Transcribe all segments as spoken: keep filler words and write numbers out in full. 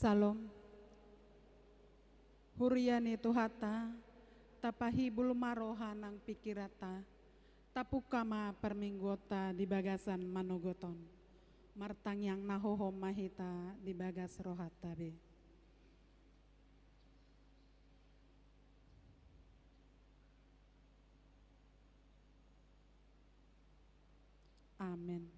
Syalom. Huria ni Tuhanta, tapahibul ma roha nang pingkiranta, tapungka ma parmingguonta di bagasan manogot on. Martangiang na hohom ma hita di bagas rohanta be. Amen.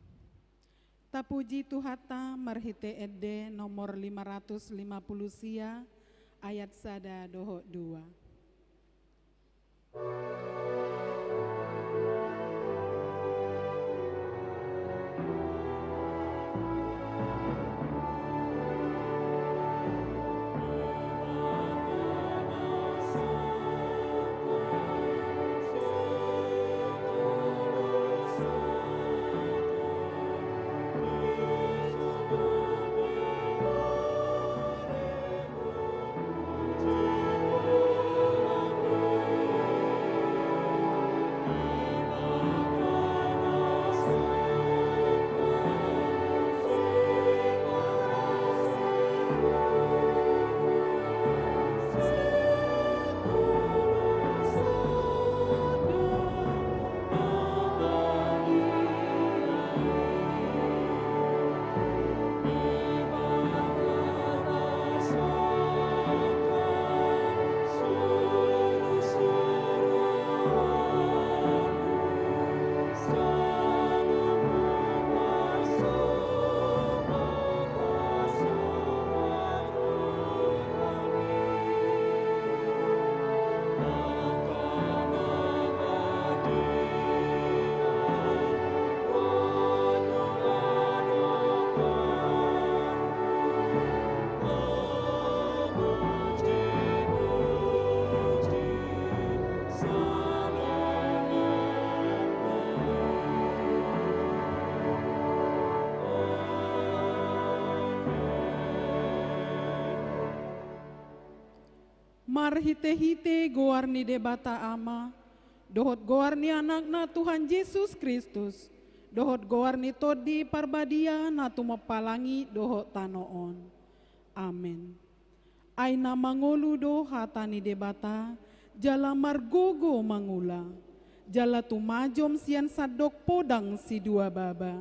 Tapuji Tuhanta marhite ende nomor lima ratus lima puluh sia, ayat sada dohot dua. Marhite-hite goar ni Debata Ama, dohot goar ni Anakna Tuhan Jesus Kristus, dohot goar ni Tondi Parbadia na tumompa langit dohot tano on. Amen. Ai na mangolu do hata ni Debata, jala margogo mangula, jala tumajom sian sandok podang sidua baba,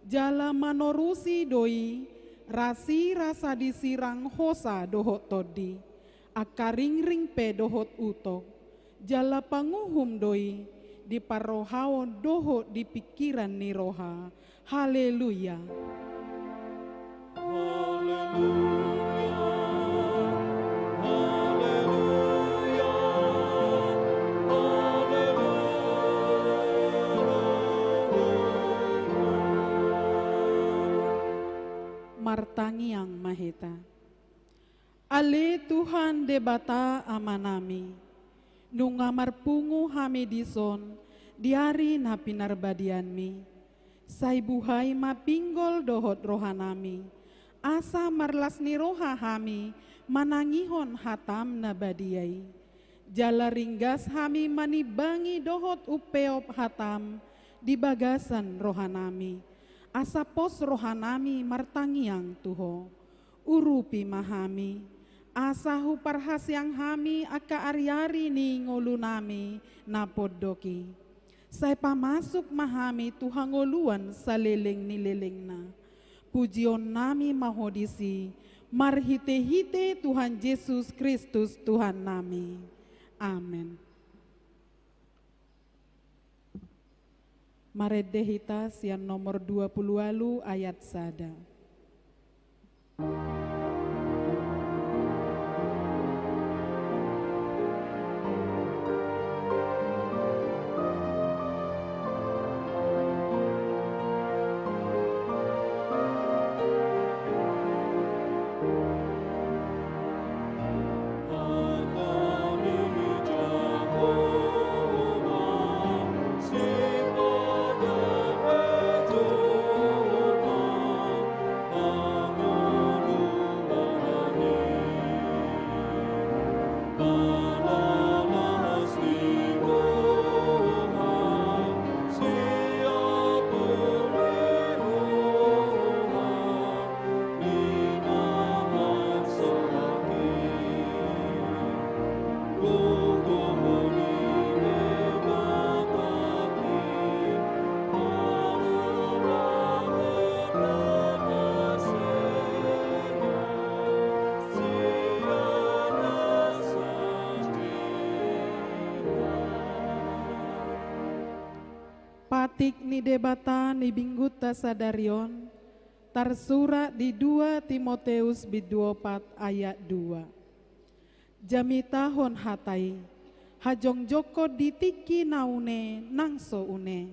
jala manorusi do i rasirasa disirang hosa dohot tondi, angka ringring pe dohot utok, jala panguhum do i di parrohaon dohot di pingkiran ni roha. Haleluya. Haleluya. Haleluya. Haleluya. Martangiang ma hita. Ale Tuhan Debata Amanami, nunga marpungu hami dison di ari na pinarbadianmi. Sai buhai ma pinggol dohot rohanami, asa marlas ni roha hami manangihon hatam na badia i. Jala ringgas hami manimbangi dohot umpeop hatam di bagasan rohanami, asa pos rohanami martangiang tu Ho. Urupi ma hami, asa huparhaseang hami angka ari-ari ni ngolunami na pondok i. Sai pamasuk ma hami tu hangoluan saleleng ni lelengna. Pujionnami ma Ho disi, marhite-hite Tuhan Jesus Kristus Tuhannami. Amen. Marende hita sian nomor dua puluh ualu ayat sada. Patik ni Debata ni minggunta sadari on, tarsurat di dua Timoteus bindu opat ayat dua. Jamitahon hata i, hajongjongkon di tingki na une nang so une,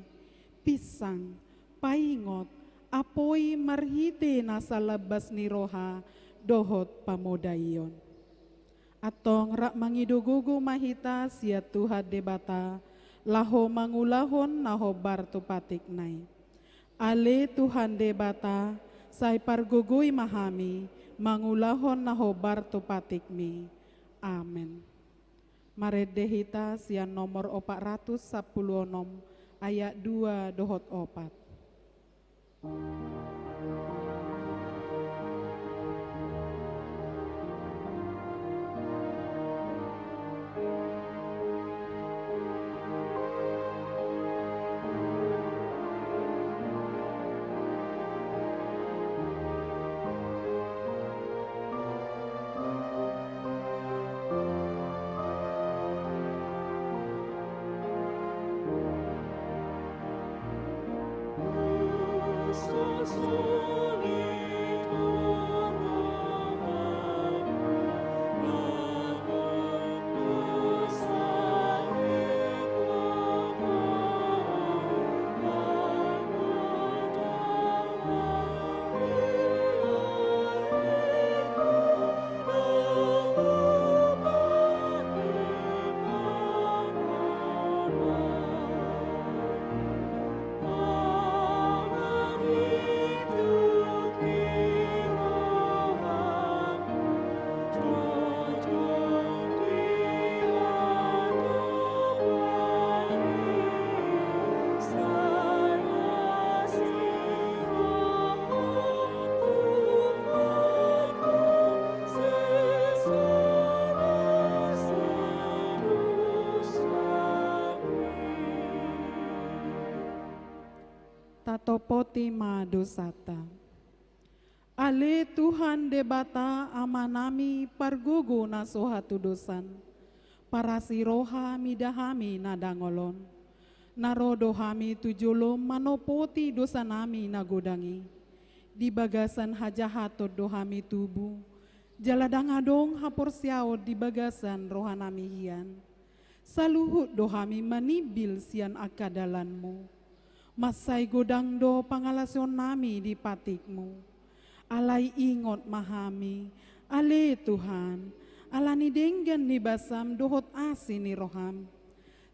pinsang, paingot, apoi marhite na salambas ni roha dohot pamodaion. Antong rap mangido gogo ma hita sian Tuhan Debata, laho mangulahon na hombar tu patikna i. Ale Tuhan Debata, sai pargogoi ma hami, mangulahon na hombar tu patikmi. Amen. Marende hita sian nomor opat ratus sampulu onom, ayat dua dohot opat. Tatopoti ma dosanta. Ale Tuhan Debata Amanami pargogo na so hatudosan, parasi roha mida hami na dangol on. Na ro do hami tu jolom manopoti dosanami na godang i. Di bagasan hajahaton do hami tubu, jala ndang adong haporseaon di bagasan rohanami hian. Saluhut do hami manimbil sian angka dalanmu. Mansai godang do pangalaosionnami di patikmu. Alai ingot ma hami, ale Tuhan, ala ni denggan ni basam dohot asi ni roham.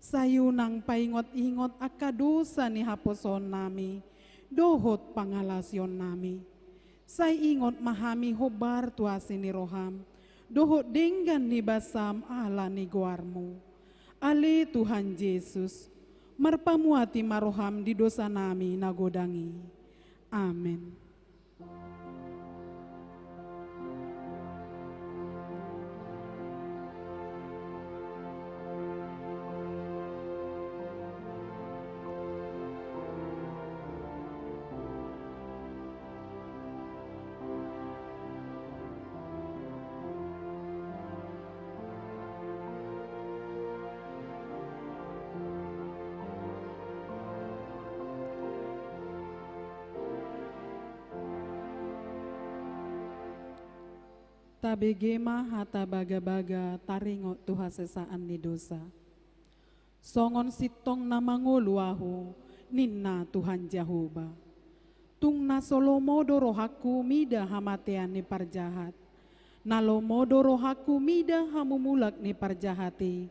Sai unang paingot-ingot angka dosa ni haposoonnami dohot pangalaosionnami. Sai ingot ma hami hombar tu asi ni roham dohot denggan ni basam ala ni goarmu. Ale Tuhan Jesus, marpamuati ma roham di dosanami na godang i. Amen. Tabege ma hata bagabaga taringot tu hasesaan ni dosa. Songon sintong na mangolu ahu, ninna Tuhan Jahowa. Tung na so lomo do rohangku mida hamatean ni parjahat. Na lomo do rohangku mida hamumulak ni parjahat i.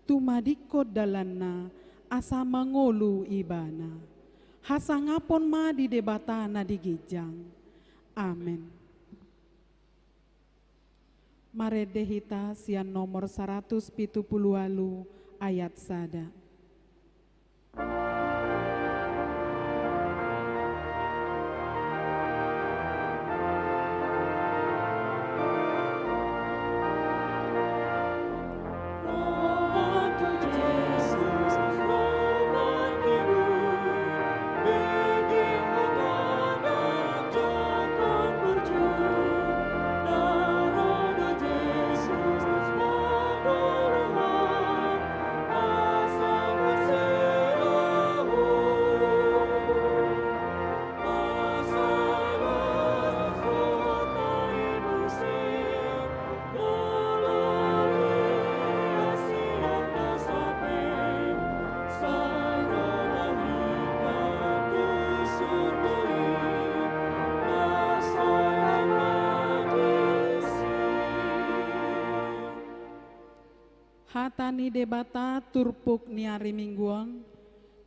Tumadingkon dalanna asa mangolu ibana. Hasangapon ma di Debata na di ginjang. Amen. Marende hita sian nomor saratus pitu pulu ualu ayat sada. Hata ni Debata turpuk ni ari Minggu on,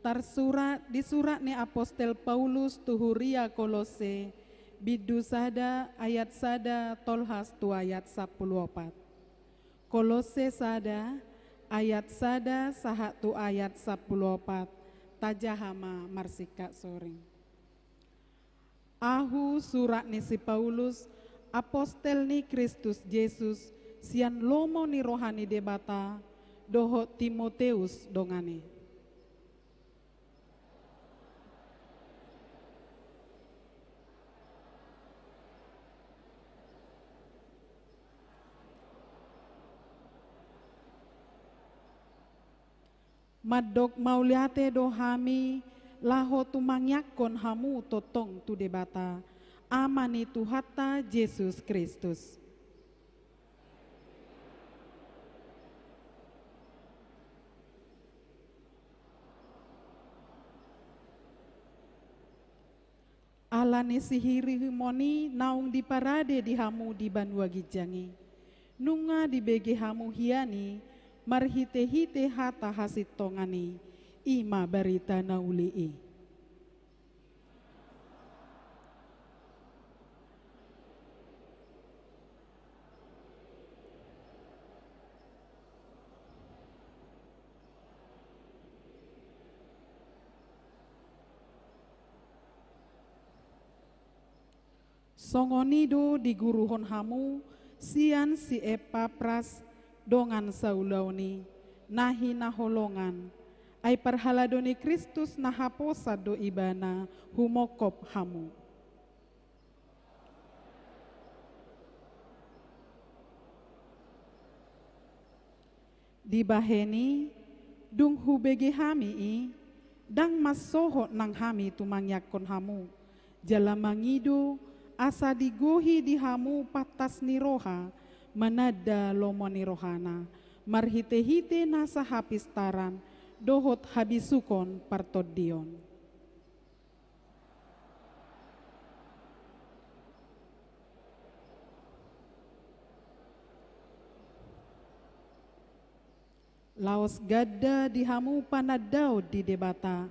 tarsurat di surat ni apostel Paulus tu huria Kolosse, bindu sada ayat sada tolhas tu ayat sampulu opat. Kolosse sada ayat sada sahat tu ayat sampulu opat. Tajaha ma marsingkat soring. Ahu surat ni si Paulus, apostel ni Kristus Jesus, sian lomo ni roha ni Debata, dohot Timoteus dongan i. Mandok mauliate do hami laho tumangiangkon hamu tongtong tu Debata, Ama ni Tuhanta Jesus Kristus. Ala ni sihirimonmu i naung diparade di hamu di banua ginjang i, nunga dibege hamu hian i marhitehite hata hasintongan i, i ma barita na uli i. Songon i do diguruhon hamu sian si Epapras, dongan saulaon i, na hinaholongan, ai parhalado ni Kristus na haposan do ibana humongkop hamu. Dibahen i, dung hubege hami i, ndang mansohot nang hami tumangiangkon hamu, jala mangido asa digohi di hamu pantas ni roha, mananda lomo ni rohana, marhitehite nasa hapistaran dohot habisukon partondion. Laos ganda di hamu panandaon di Debata,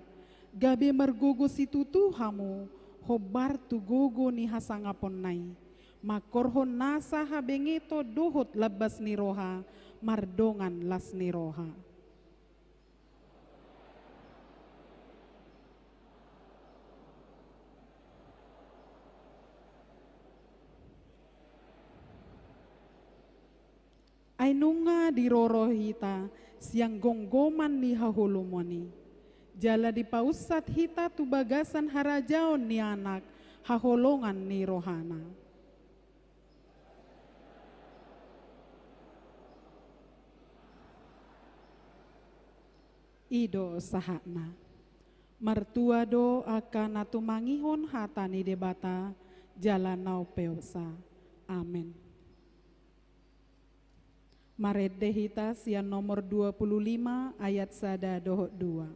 gabe margogo situtu hamu hombar tu gogo ni hasangaponna i, mangkorhon nasa habengeton dohot lambas ni roha mardongan las ni roha. Ai nunga diroro hita sian gomgoman ni haholomon i, jala dipaunsat hita tu bagasan harajaon ni Anak haholongan ni rohana. I do sahatna. Martua do angka na tumangihon hata ni Debata jala na umpeopsa. Amen. Marende hita sian nomor dua puluh lima ayat sada dohot dua.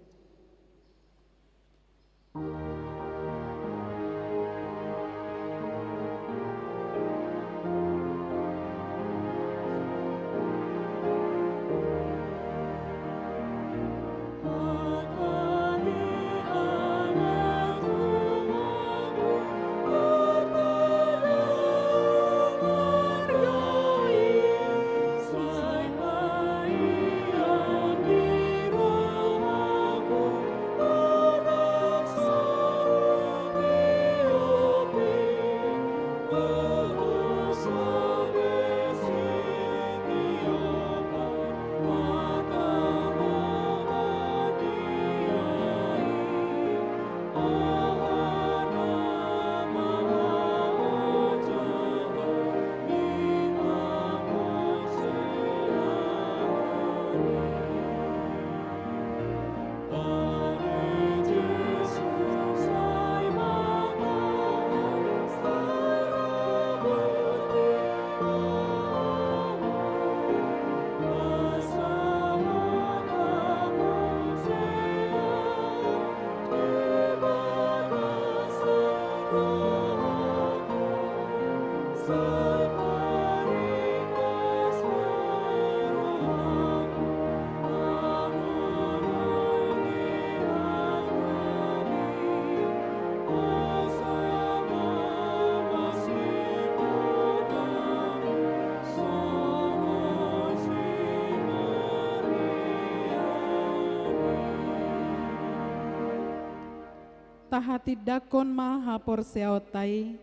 Tahatindangkon ma haporseaonta i,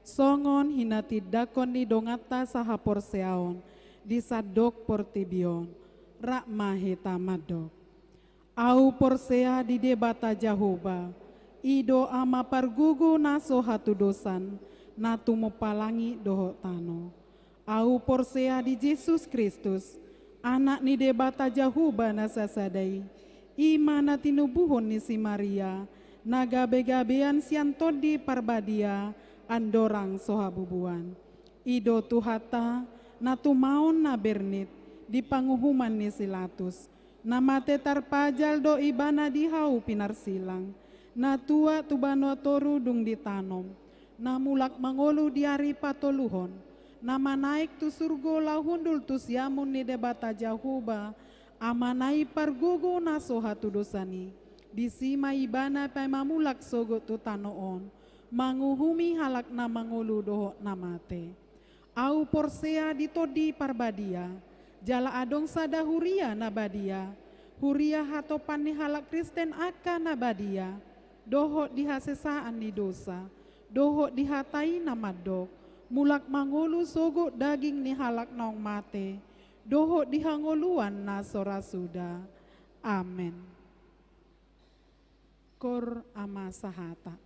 songon hinatindangkon ni donganta sahaporseaon di sandok portibi on. Rap ma hita mandok. Ahu porsea di Debata Jahowa, i do Ama pargogo na so hatudosan, na tumompa langit dohot tano. Ahu porsea di Jesus Kristus, Anak ni Debata Jahowa na sasada i, i ma na tinubuhon ni si Maria, na gabe-gabean sian Tondi Parbadia, andorang so habubuan. I do Tuhanta, na tumaon na bernit, di panguhuman ni si Latus, na mate tarpajal do Ibana di hau pinarsilang, na tuat tu banua toru dung ditanom, na mulak mangolu di ari patoluhon, na manaek tu surgo laho hundul tu siamun ni Debata Jahowa, Amana i pargogo na so hatudosan i, disi ma Ibana paima mulak sogot tu tano on, manguhumi halak na mangolu dohot na mate. Ahu porsea di Tondi Parbadia, jala adong sada huria na badia, huria hatopan ni halak Kristen angka na badia, dohot di hasesaan ni dosa, dohot di hata i na mandok, mulak mangolu sogot daging ni halak naung mate, dohot di hangoluan na so ra suda. Amen. Kor ama sahata.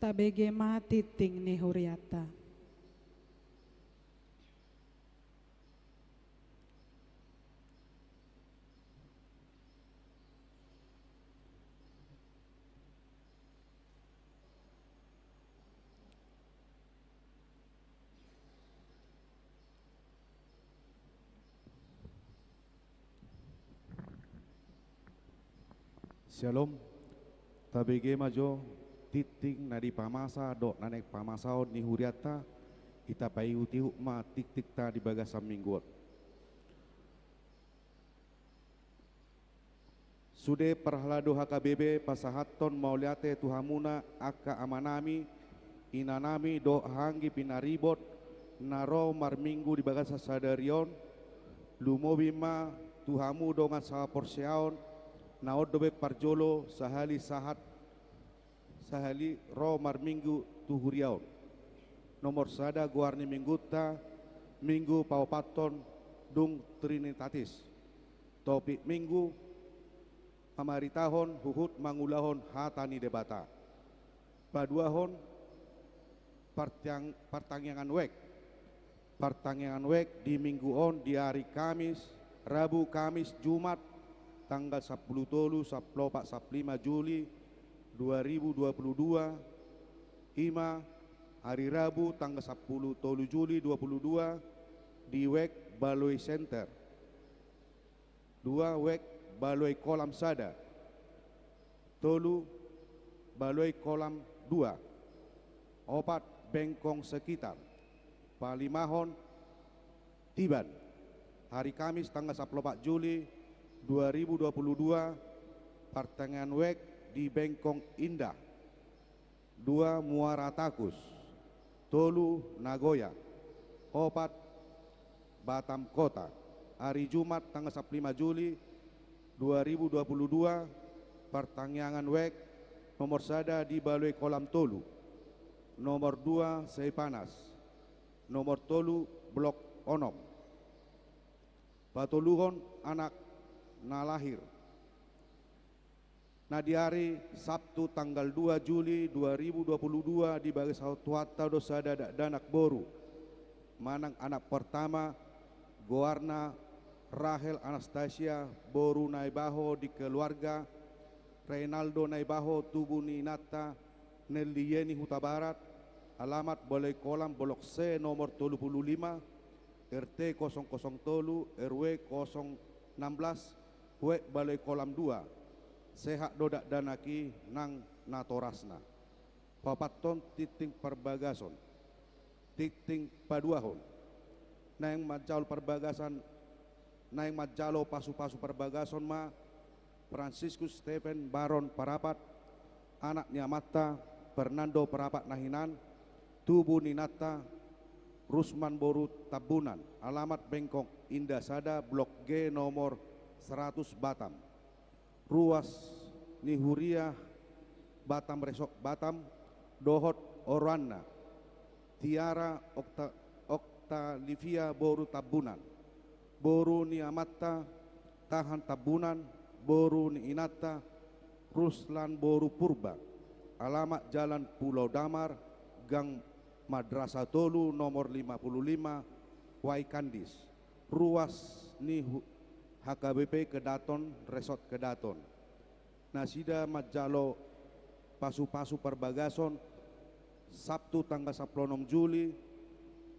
Tabege ma tingting ni hurianta. Syalom. Tabege ma jo tingting na dipamasa dohot na naeng pamasaon ni hurianta. Hita paihutihut ma tingtingta di bagasan minggu on. Sude parhalado H K B P pasahathon mauliate tu hamuna angka amanami, inanami dohot anggi pinaribot na ro marminggu di bagasan sadari on. Lumobi ma tu hamu dongan sahaporseaon na on dope parjolo sahali sahat sahali ro marminggu tu huria on. Nomor sada goar ni minggunta, minggu paopathon dung Trinitatis. Topik minggu, mamaritahon huhut mangulahon hata ni Debata. Paduahon, partiang-, partangiangan wijk. Partangiangan wijk di minggu on di ari Kamis, Rabu, Kamis, Jumat, tanggal sampulu tolu, sampulu opat, sampulu lima Juli dua ribu dua puluh dua, i ma ari Rabu tanggal sampulu tolu Juli dua puluh dua di wijk Baloi Center. Dua, wijk Baloi Kolam sada. Tolu, Baloi Kolam dua. Opat, Bengkong sekitar. Palimahon, Tiban. Hari Kamis tanggal sampulu opat Juli dua ribu dua puluh dua, partangiangan wijk di Bengkong Indah. Dua, Muara Takus. Tolu, Nagoya. Opat, Batam Kota. Ari Jumat tanggal sampulu lima Juli dua ribu dua puluh dua, partangiangan wijk nomor sada di Baloi Kolam tolu. Nomor dua, Seipanas. Nomor tolu, Blok onom. Patoluhon, anak na lahir. Na di ari Sabtu tanggal dua Juli dua ribu dua puluh dua, di bagasan Tuhanta do sada dakdanak boru. Manang anak pertama, goarna Rahel Anastasia, boru na ibaho di keluarga Reynaldo Naibaho, tubu ni inanta Nelly Yeni Hutabarat, alamat Baloi Kolam Blok C nomor tolu puluh lima, R T kosong kosong tolu, R W kosong enam belas, wijk Baloi Kolam dua. Sehat do dakdanak i nang natorasna. Paopathon, tingting parbagason. Tingting paduahon. Naeng manjalo parbagason, naeng manjalo pasupasu parbagason ma Franciscus Stephen Baron Parapat, anak ni amanta Fernando Parapat na hinan, tubu ni inanta Rusman boru Tambunan, alamat Bengkong Indah sada, Blok G, nomor seratus, Batam. Ruas ni huria Batam Resort Batam dohot oroanna, Tiara Okta-, Oktalivia boru Tambunan, boru ni amanta Tahan Tambunan, boru ni inanta Ruslan boru Purba, alamat Jalan Pulau Damar, Gang Madrasah tolu, nomor lima puluh lima, Waikandis. Ruas ni hu-, H K B P Kedaton, Resort Kedaton. Nasida manjalo pasupasu parbagason Sabtu tanggal sampulu onom Juli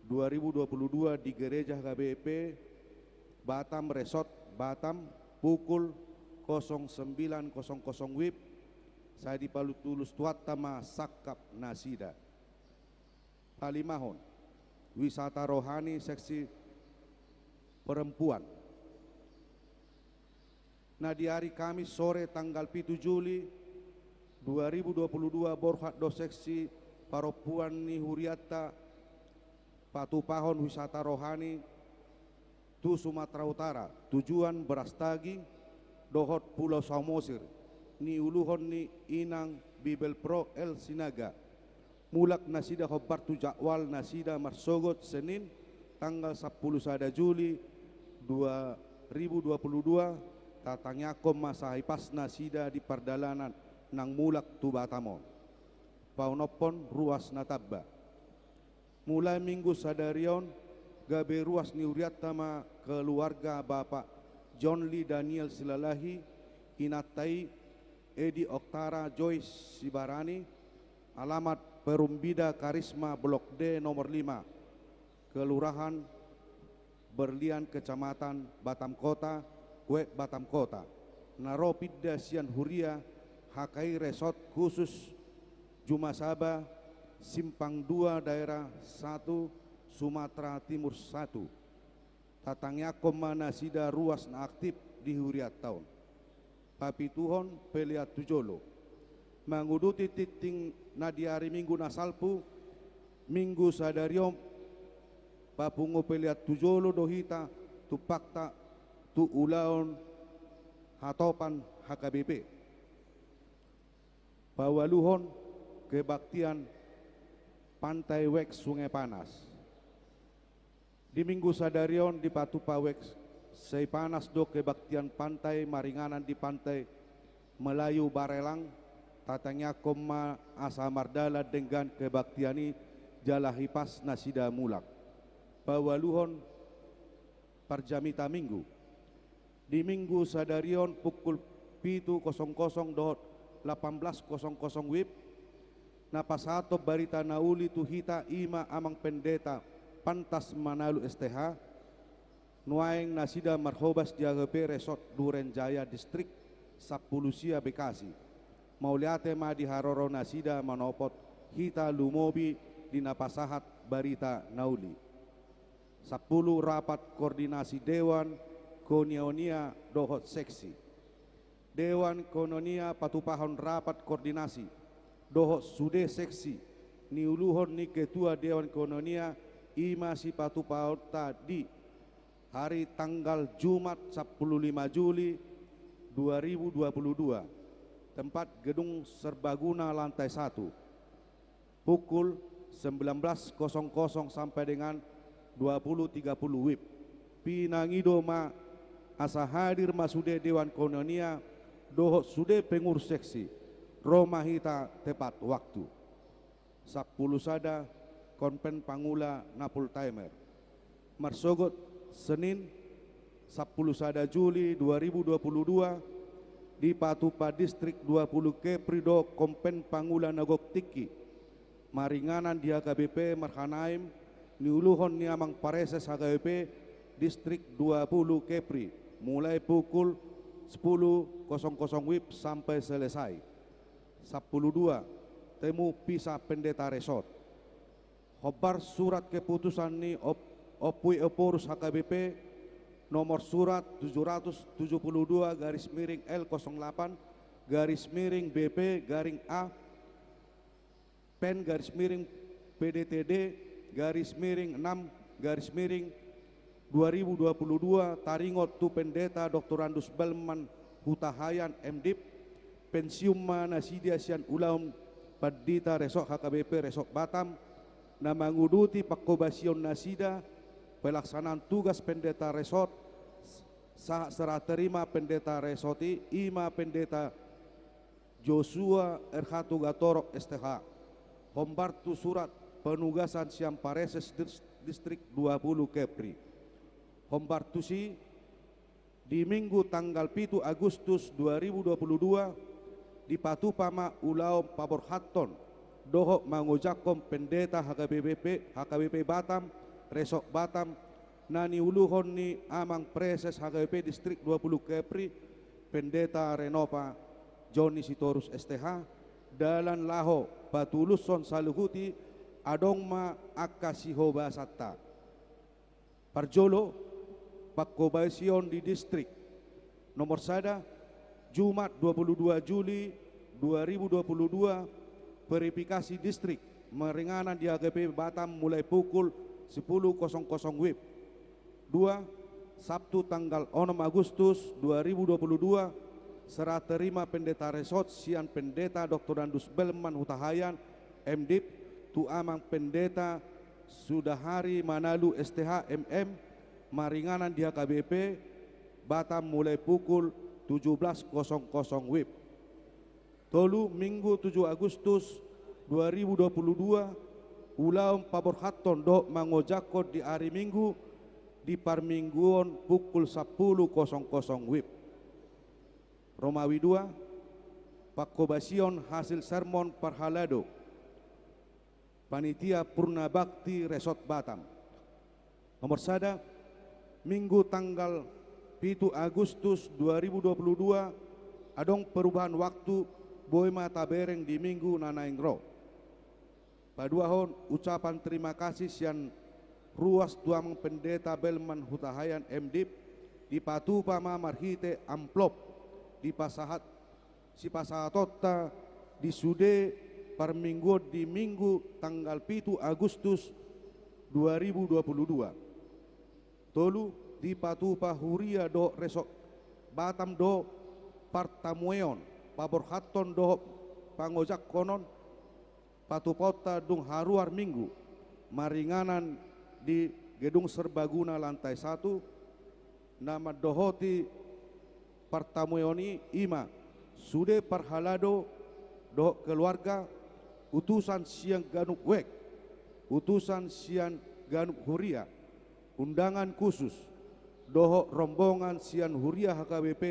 dua ribu dua puluh dua di Gereja H K B P Batam Resort Batam, pukul kosong sembilan kosong kosong WIB. Sai dipatulus Tuhanta ma sangkap nasida. Palimahon, wisata rohani seksi perempuan. Na di ari Kamis sore tanggal pitu Juli dua ribu dua puluh dua, borhat do seksi parompuan ni hurianta patupahon wisata rohani tu Sumatera Utara, tujuan Brastagi dohot Pulau Samosir, niuluhon ni Inang Bibelvrouw L Sinaga. Mulak nasida hombar tu jadwal nasida marsogot Senin tanggal sampulu sada Juli dua ribu dua puluh dua, tatangiangkon ma sai pas nasida di pardalanan nang mulak tu Batam on. paonomhon ruas na tamba. Mulai Minggu sadari on, gabe ruas ni hurianta ma keluarga Bapak John Lee Daniel Silalahi, inanta i Edi Oktara Joyce Sibarani, alamat Perumbida Karisma Blok D nomor lima, Kelurahan Berlian, Kecamatan Batam Kota, Web Batam Kota, na ro pinda sian huria H K I Resort Khusus Jumasaba, Simpang Dua, Daerah Satu, Sumatera Timur Satu. Tatangiangkon ma nasida ruas na aktif di hurianta on. Papituhon, pelean tu jolo. Manguduti tingting na di ari Minggu na salpu, Minggu sadari on papungu pelean tu jolo do hita tumpakta tu ulaon hatopan H K B P. Paualuhon, kebaktian Pantai Wek Sungai Panas. Di Minggu sadari on dipatupa Wek Sungai Panas do kebaktian pantai maringanan di Pantai Melayu Barelang. Tatangiangkon ma asa mardalan denggan kebaktian i jala hipas nasida mulak. Paualuhon, parjamita Minggu. Di Minggu sadari on pukul pitu kosong kosong dohot lapan belas kosong kosong wib, na pasahathon barita na uli tu hita i ma Amang Pendeta Pantas Manalu S T H. Nuaeng nasida marhobas di H K B P Resort Duren Jaya Distrik Sampulu Sia Bekasi. Mauliate ma di haroro nasida manopot hita lumobi di na pasahat barita na uli. Sampulu, rapat koordinasi dewan koinonia dohot seksi. Dewan koinonia patupahon rapat koordinasi dohot sude seksi niuluhon ni ketua dewan koinonia, i ma sipatupaonta di hari tanggal Jumat sampulu lima Juli dua ribu dua puluh dua, tempat Gedung Serbaguna lantai satu. Pukul sembilan belas kosong kosong sampai dengan dua puluh tiga puluh wib. Pinangido ma asa hadir ma sude dewan koinonia dohot sude pengurus seksi, ro ma hita tepat waktu. Sampulu sada, konven pangula na full timer. Marsogot Senin, sampulu sada Juli dua ribu dua puluh dua, dipatupa Distrik dua puluh Kepri do konven pangula na gok tingki maringanan di H K B P Marhanaim, niuluhon ni Amang Praeses H K B P Distrik dua puluh Kepri, mulai pukul sepuluh kosong kosong wib sampai selesai. Sampulu dua, temu pisah pendeta resort. Hombar surat keputusan ni Op-, Ompu Ephorus H K B P, nomor surat tujuh ratus tujuh puluh dua garis miring L kosong delapan garis miring B P garing A, pen garis miring P D T D garis miring enam garis miring dua ribu dua puluh dua, taringot tu Pendeta Doktorandus Belman Hutahaean, M Div, pensiun ma nasida sian ulaon pandita resort H K B P Resort Batam, na manguduti panghobasion nasida, pelaksanaan tugas pendeta resort, sahat serah terima pendeta resort i, i ma Pendeta Joshua R H Tugatorop S T H, hombar tu surat penugasan sian Praeses Dis-, Distrik dua puluh Kepri. Hombar tusi, di Minggu tanggal pitu Agustus dua ribu dua puluh dua, dipatupa ma ulaon paborhathon dohot mangojakhon pendeta H K B P, H K B P Batam, Resort Batam, na niuluhon ni Amang Praeses H K B P Distrik dua puluh Kepri, Pendeta Renova Joni Sitorus S T H, dalan laho patulushon saluhut i, adong ma angka sihobasanta. Parjolo, panghobasion di distrik. Nomor sada, Jumat dua puluh dua Juli dua ribu dua puluh dua, verifikasi distrik maringanan di H K B P Batam mulai pukul sepuluh kosong kosong wib. Dua, Sabtu tanggal onom Agustus dua ribu dua puluh dua, serah terima pendeta resort sian Pendeta Doktorandus Belman Hutahaean, M Div, tu Amang Pendeta Sudahari Manalu S T H M M, maringanan di H K B P Batam mulai pukul tujuh belas kosong kosong wib. Tolu, Minggu tujuh Agustus dua ribu dua puluh dua, ulaon paborhathon dohot mangojakhon di ari Minggu di parmingguon pukul sampulu kosong kosong wib. Romawi dua, pangkobasion hasil sermon parhalado. Panitia Purna Bakti Resort Batam. Nomor sada, Minggu tanggal pitu Agustus dua ribu dua puluh dua, adong perubahan waktu, boi ma tabereng di Minggu na naeng ro. Paduahon, ucapan terima kasih sian ruas tu Amang Pendeta Belman Hutahaean M Div, dipatupa ma marhite amplop, dipasahat sipasahatonta di sude parmingguon di Minggu tanggal pitu Agustus dua ribu dua puluh dua. Tolu, dipatupa huria dohot Resort Batam do partamueon, paborhathon dohot pangojangkonon patupaonta dung haruar Minggu maringanan di Gedung Serbaguna lantai satu, na mandohoti partamueon i, i ma sude parhalado dohot keluarga, utusan sian ganup wijk, utusan sian ganup huria, undangan khusus, dohot rombongan sian huria H K B P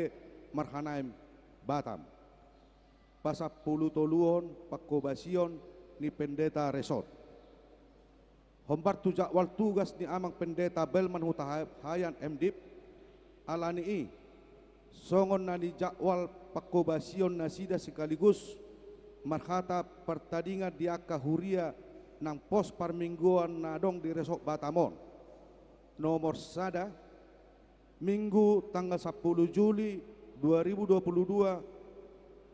Marhanaem Batam. Pasampulutoluhon pangkobasion ni Pendeta Resort. Hombar tu jadwal tugas ni Amang Pendeta Belman Hutahaean M Div, ala ni i, songon na nijadwal pangkobasion nasida sekaligus marhata partadingan di angka huria nang pos parmingguan na adong di Resort Batam on. Nomor sada, Minggu tanggal sampulu Juli dua ribu dua puluh dua,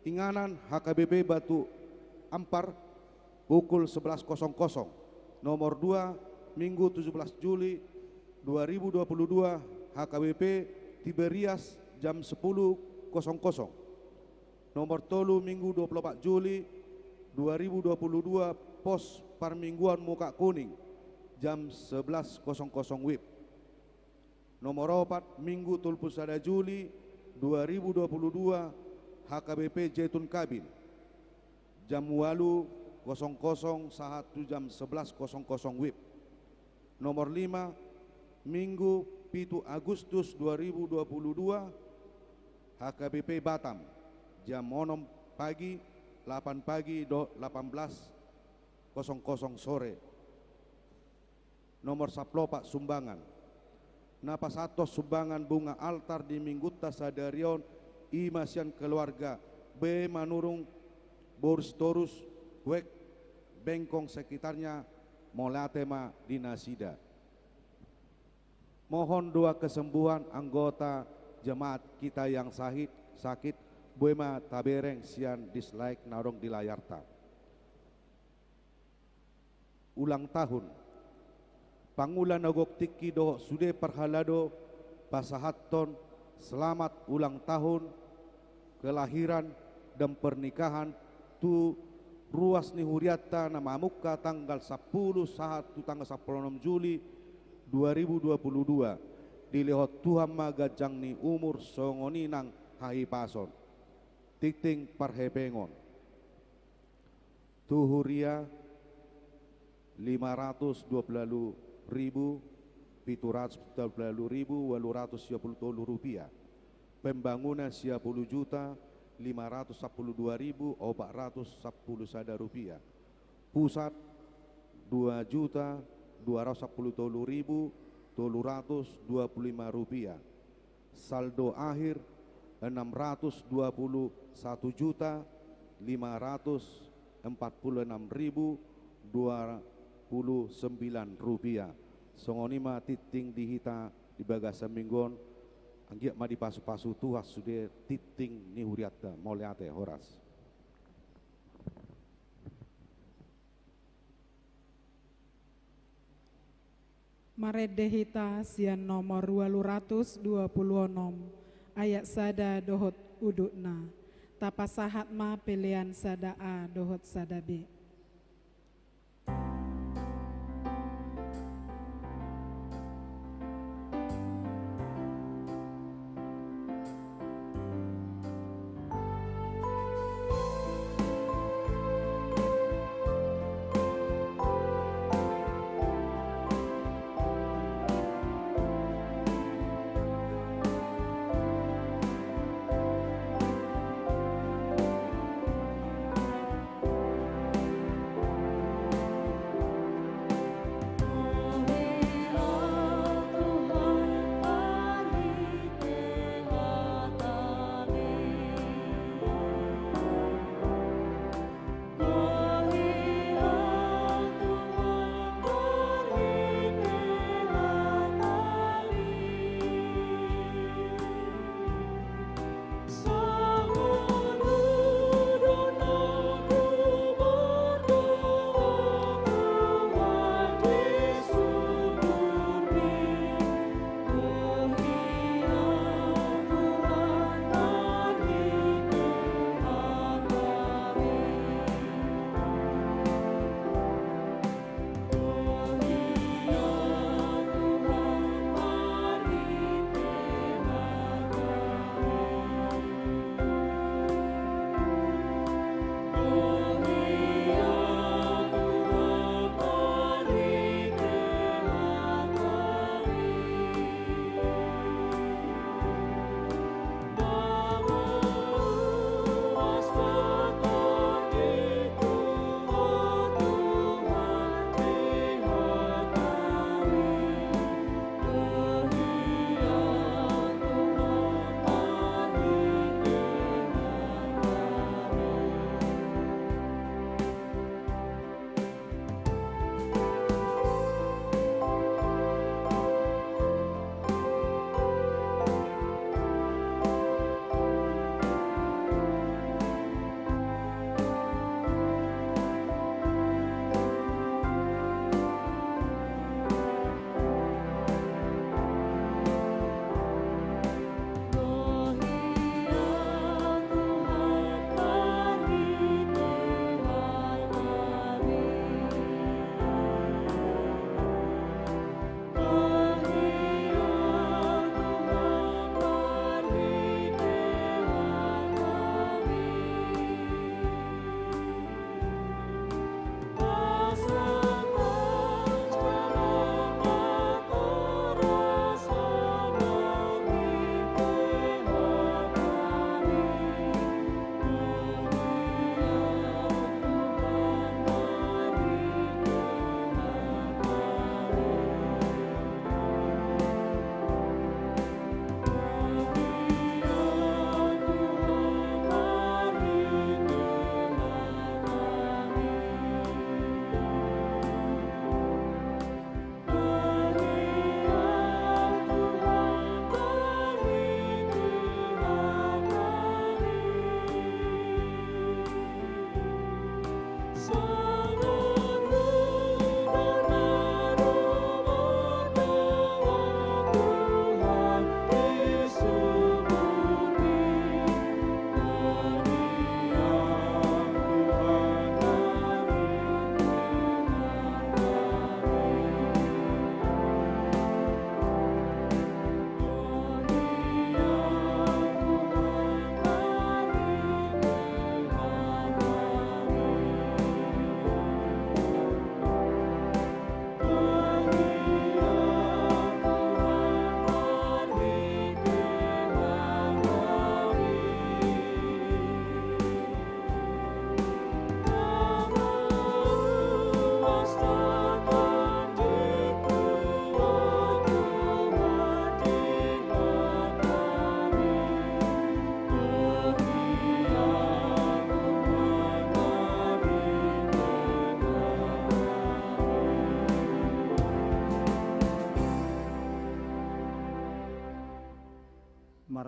inganan H K B P Batu Ampar, pukul sebelas kosong kosong. Nomor dua, Minggu tujuh belas Juli dua ribu dua puluh dua, H K B P Tiberias, jam sepuluh kosong kosong. Nomor tolu, Minggu dua puluh opat Juli dua ribu dua puluh dua, pos parmingguan Muka Kuning, jam sebelas kosong kosong wib. Nomor opat, Minggu tolu puluh sada Juli dua ribu dua puluh dua, H K B P Jetun Kabin, jam ualu kosong kosong sahat tu jam sebelas kosong kosong wib. Nomor lima, Minggu pitu Agustus dua ribu dua puluh dua, H K B P Batam, jam onom pagi, lapan pagi dohot lapan belas kosong kosong sore. Nomor sampulu opat, sumbangan. Na pasahathon sumbangan bunga altar di Minggunta sadari on, i ma sian keluarga B Manurung, Boru Sitorus, wijk, Bengkong sekitarnya, mauliate ma di nasida. Mohon doa kesembuhan anggota jemaat kita yang sahit, sakit, boi ma tabereng sian dislike na adong di layarta. Ulang tahun. Pangula na gok tingki dohot sude parhalado pasahathon selamat ulang tahun kelahiran dan pernikahan tu ruas ni hurianta na mamungka tanggal sampulu sahat tu tanggal sampulu onom Juli dua ribu dua puluh dua. Dilehon Tuhan ma ganjang ni umur songon i nang hahipason. Tingting parhepengon. Tu huria, lima ratus dua puluh ribu pitu ratus dua puluh ribu ualu ratus sia puluh tolu rupiah. Pembangunan sia puluh juta lima ratus sampulu dua ribu opat ratus sampulu sada rupiah. Pusat, dua juta dua ratus sampulu tolu ribu tolu ratus dua puluh lima rupiah. Saldo akhir, enam ratus dua puluh satu juta lima ratus empat puluh enam ribu dua puluh sembilan rupiah. Songon i ma tingting di hita di bagasan minggu on. Anggiat ma dipasupasu Tuhan sude tingting ni hurianta. Mauliate, horas. Marende hita sian nomor ualu ratus dua puluh onom, ayat sada dohot udutna. Tapasahat ma pelean sada A dohot sada B.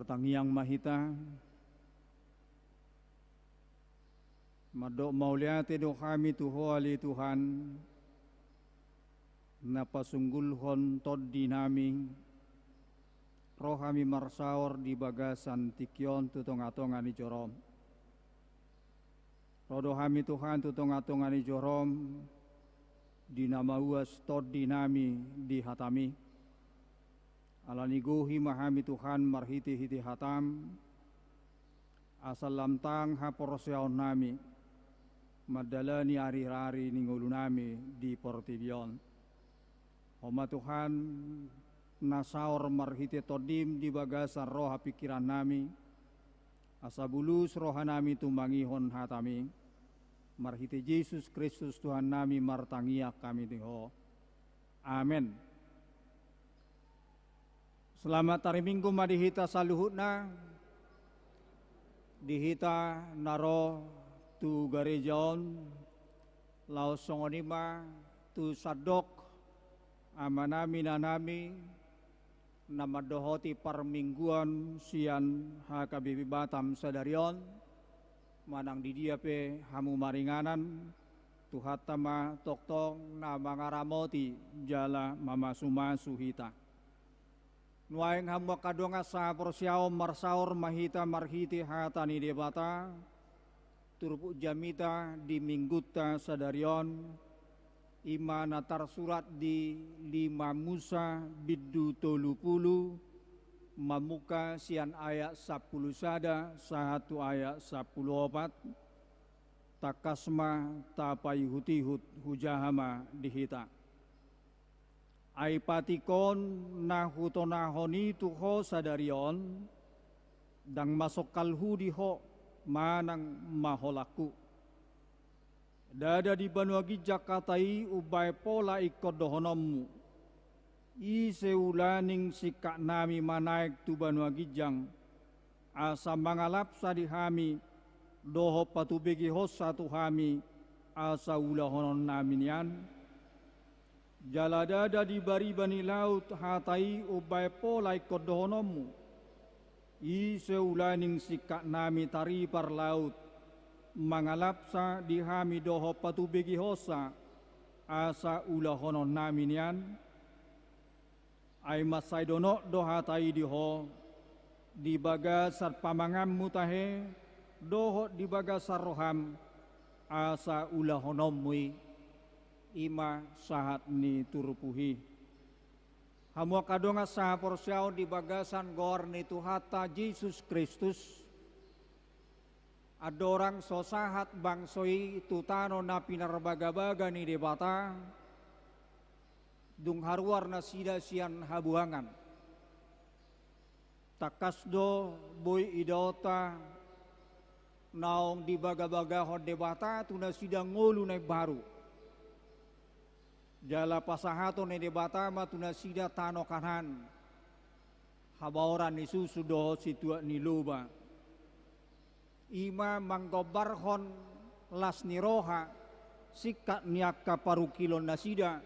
Tangiang ma hita. Mandok mauliate do hami tu Ho ale Tuhan, na pasunggulhon tondinami, ro hami marsaor di bagasan tingki on tu tongatonga ni jorom. Ro do hami Tuhan tu tongatonga ni jorom, di na mauas tondinami di hatami. Alani gohi ma hami Tuhan marhitehite hatam, asa lam tang haporseaonnami mandalani arirari ni ngolunami di portibi on. Ho ma Tuhan, na saor marhite tondim di bagasan roha pingkirannami, asa bulus rohanami tumangihon hatami. Marhite Jesus Kristus Tuhannami martangiang hami di Ho. Amen. Selamat ari Minggu ma di hita saluhutna, di hita na ro tu gareja on, laos songon i ma tu sandok amanami, inanami, na mandohoti parmingguan sian H K B P Batam sadari on, manang di dia pe hamu maringanan, Tuhanta ma tongtong na mangaramoti jala mamasumasu hita. Nuaeng hamu angka dongan sahaporseaon, marsaor ma hita marhite hata ni Debata, turpuk jamita di Minggunta sadari on, i ma na tarsurat di lima Musa bindu tolu pulu, mamungka sian ayat sampulu sada sahat tu ayat sampulu opat, tangkas ma tapaihutihut hujaha ma di hita. Ai patik on na hutonahon i tu ho sadari on, ndang masongkalhu di ho manang maholanghu. Ndada di banua ginjang hata i umbaen pola ingkon dohononmu: Ise ulaning singkatnami manaek tu banua ginjang, asa mangalapsa di hami dohot patubegihonsa tu hami, asa ulahononnami nian? Jala ndada di bariba ni laut hata i umbaen pola ingkon dohononmu: Ise ulaning singkatnami taripar laut, mangalapsa di hami dohot patubegihonsa, asa ulahononnami nian? Ai mansai donok do hata i di ho, di bagasan pamanganmu tahe, dohot di bagasan roham, asa ulahononmu i. I ma sahat ni turpuk i. Hamu angka dongan sahaporseaon, di bagasan goar ni Tuhanta Jesus Kristus, andorang so sahat bangso i tu tano na pinarbagabaga ni Debata, dung haruar nasida sian habuangan, tangkas do boi idaonta naung dibagabagahon Debata tu nasida ngolu na imbaru. Jala pasahaton ni Debata ma tu nasida tano Kanaan, habaoran ni susu dohot situak ni loba. I ma manggombarhon las ni roha, singkat ni angka parungkilon nasida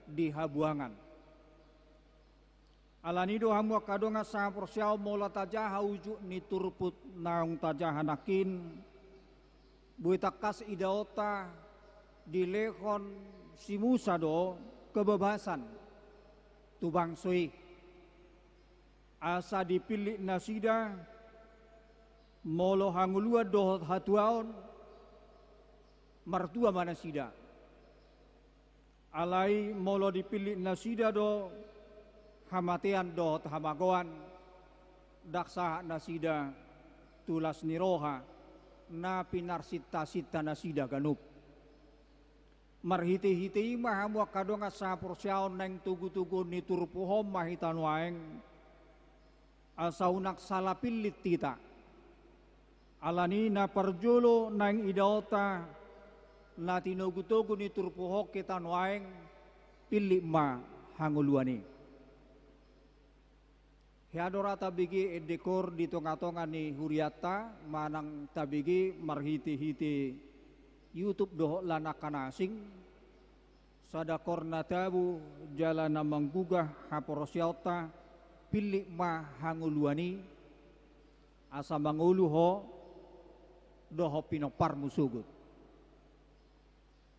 di habuangan. Alani do hamu angka dongan sahaporseaon, molo tajaha ujung ni turpuk naung tajaha nangkin, boi tangkas idaonta dilehon si Musa do kebebasan tu bangso i, asa dipillit nasida, molo hangoluan dohot hatuaon, martua ma nasida. Alai molo dipillit nasida do hamatean dohot hamagoan, ndang sahat nasida tu las ni roha na pinarsintasinta nasida ganup. Marhitehite i ma hamu angka dongan sahaporseaon, naeng togutoguon ni turpuk on ma hita nuaeng, asa unang sala pillit hita. Alani na parjolo naeng idaonta na tinogutogu ni turpuk on hita nuaeng, pillit ma hangoluan i. Hea do ra tabege ende koor di tongatonga ni hurianta, manang tabege marhitehite YouTube dohot lan angka na asing. Sada koor na tabo jala na manggugah haporseaonta, pillit ma hangoluan i. Asa mangolu ho dohot pinomparmu sogot.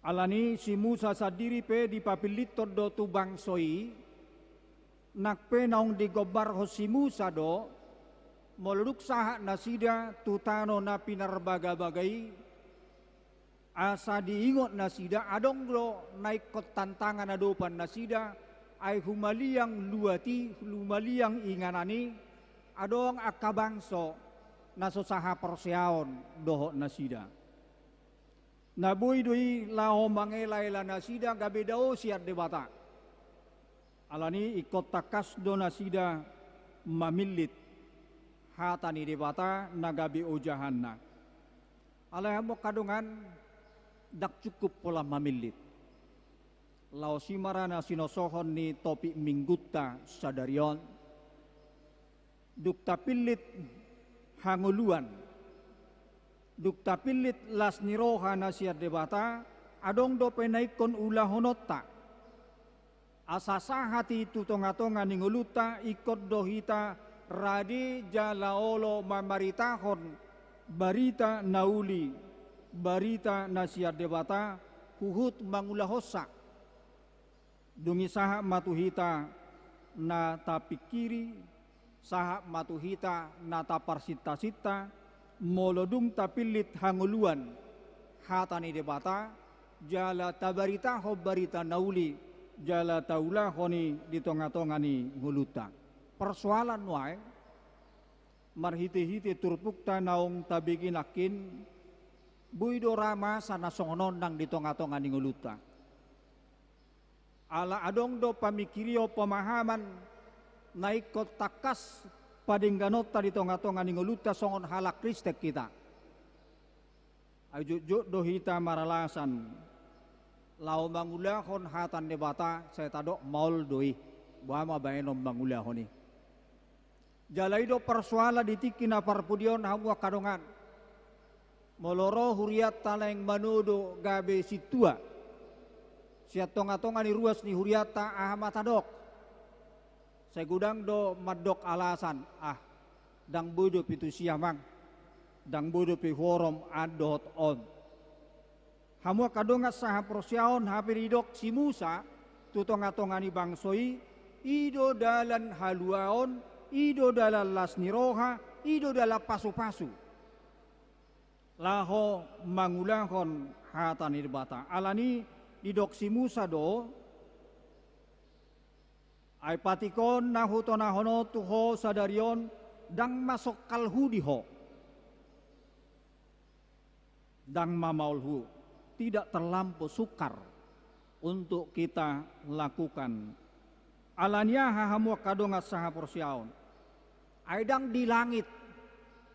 Alani si Musa sandiri pe dipapillithon do tu bangso i, nang pe naung digombarhon si Musa do, molo dung sahat nasida tu tano na pinarbagabaga i, asa diingot nasida, adong do na ingkon tantangan adopan nasida, ai humaliang luat i, humaliang inganan i, adong angka bangso na so sahaporseaon dohot nasida. Na boi do i laho mangelaela nasida gabe dao sian Debata. Alani ingkon tangkas do nasida mamillit hata ni Debata na gabe ojahanna. Alai hamu angka dongan, ndang cukup pola mamillit. Laos i ma ra na sinosohon ni topik minggunta sadari on. Dung tapillit hangoluan, dung tapillit las ni roha na sian Debata, adong dope na ingkon ulahononta. Asa sahat i tu tongatonga ni ngolunta, ingkon do hita rade jala olo mamaritahon barita na uli, barita na sian Debata, huhut mangulahonsa. Dung i sahat ma tu hita na tapingkiri, sahat ma tu hita na taparsintasinta, molo dung tapillit hangoluan hata ni Debata, jala tabaritahon barita na uli, jala taulahon i di tongatonga ni ngolunta. Persoalan nuaeng, marhitehite turpukta naung tabege nangkin, boi do ra masa na songon on nang di tongatonga ni ngolunta. Ala adong do pamingkirion, pemahaman na ingkon tangkas padengganonta di tongatonga ni ngolunta songon halak Kristen hita. Ai jotjot do hita maralasan laho mangulahon hata ni Debata, sai tadok maol do i, boha ma baenon mangulahon i. Jala i do persoalan di tingki na parpudi on, hamu angka dongan. Molo ro hurianta naeng manodo gabe sintua sian tongatonga ni ruas ni hurianta, aha ma tadok? Sai godang do mandok alasan, ah, ndang boi dope tusi amang, ndang boi dope huorom an dohot on. Hamu angka dongan sahaporseaon, hape didok si Musa tu tongatonga ni bangso i, i do dalan haluaon, i do dalan las ni roha, i do dalan pasupasu laho mangulahon hata ni Debata. Alani didok si Musa do, ai patik on na hutonahon on tu ho sadari on, ndang masokal hu di ho, ndang mamaol hu, tidak terlampau sukar untuk kita lakukan. Alani aha, hamu angka dongan sahaporseaon? Ai ndang di langit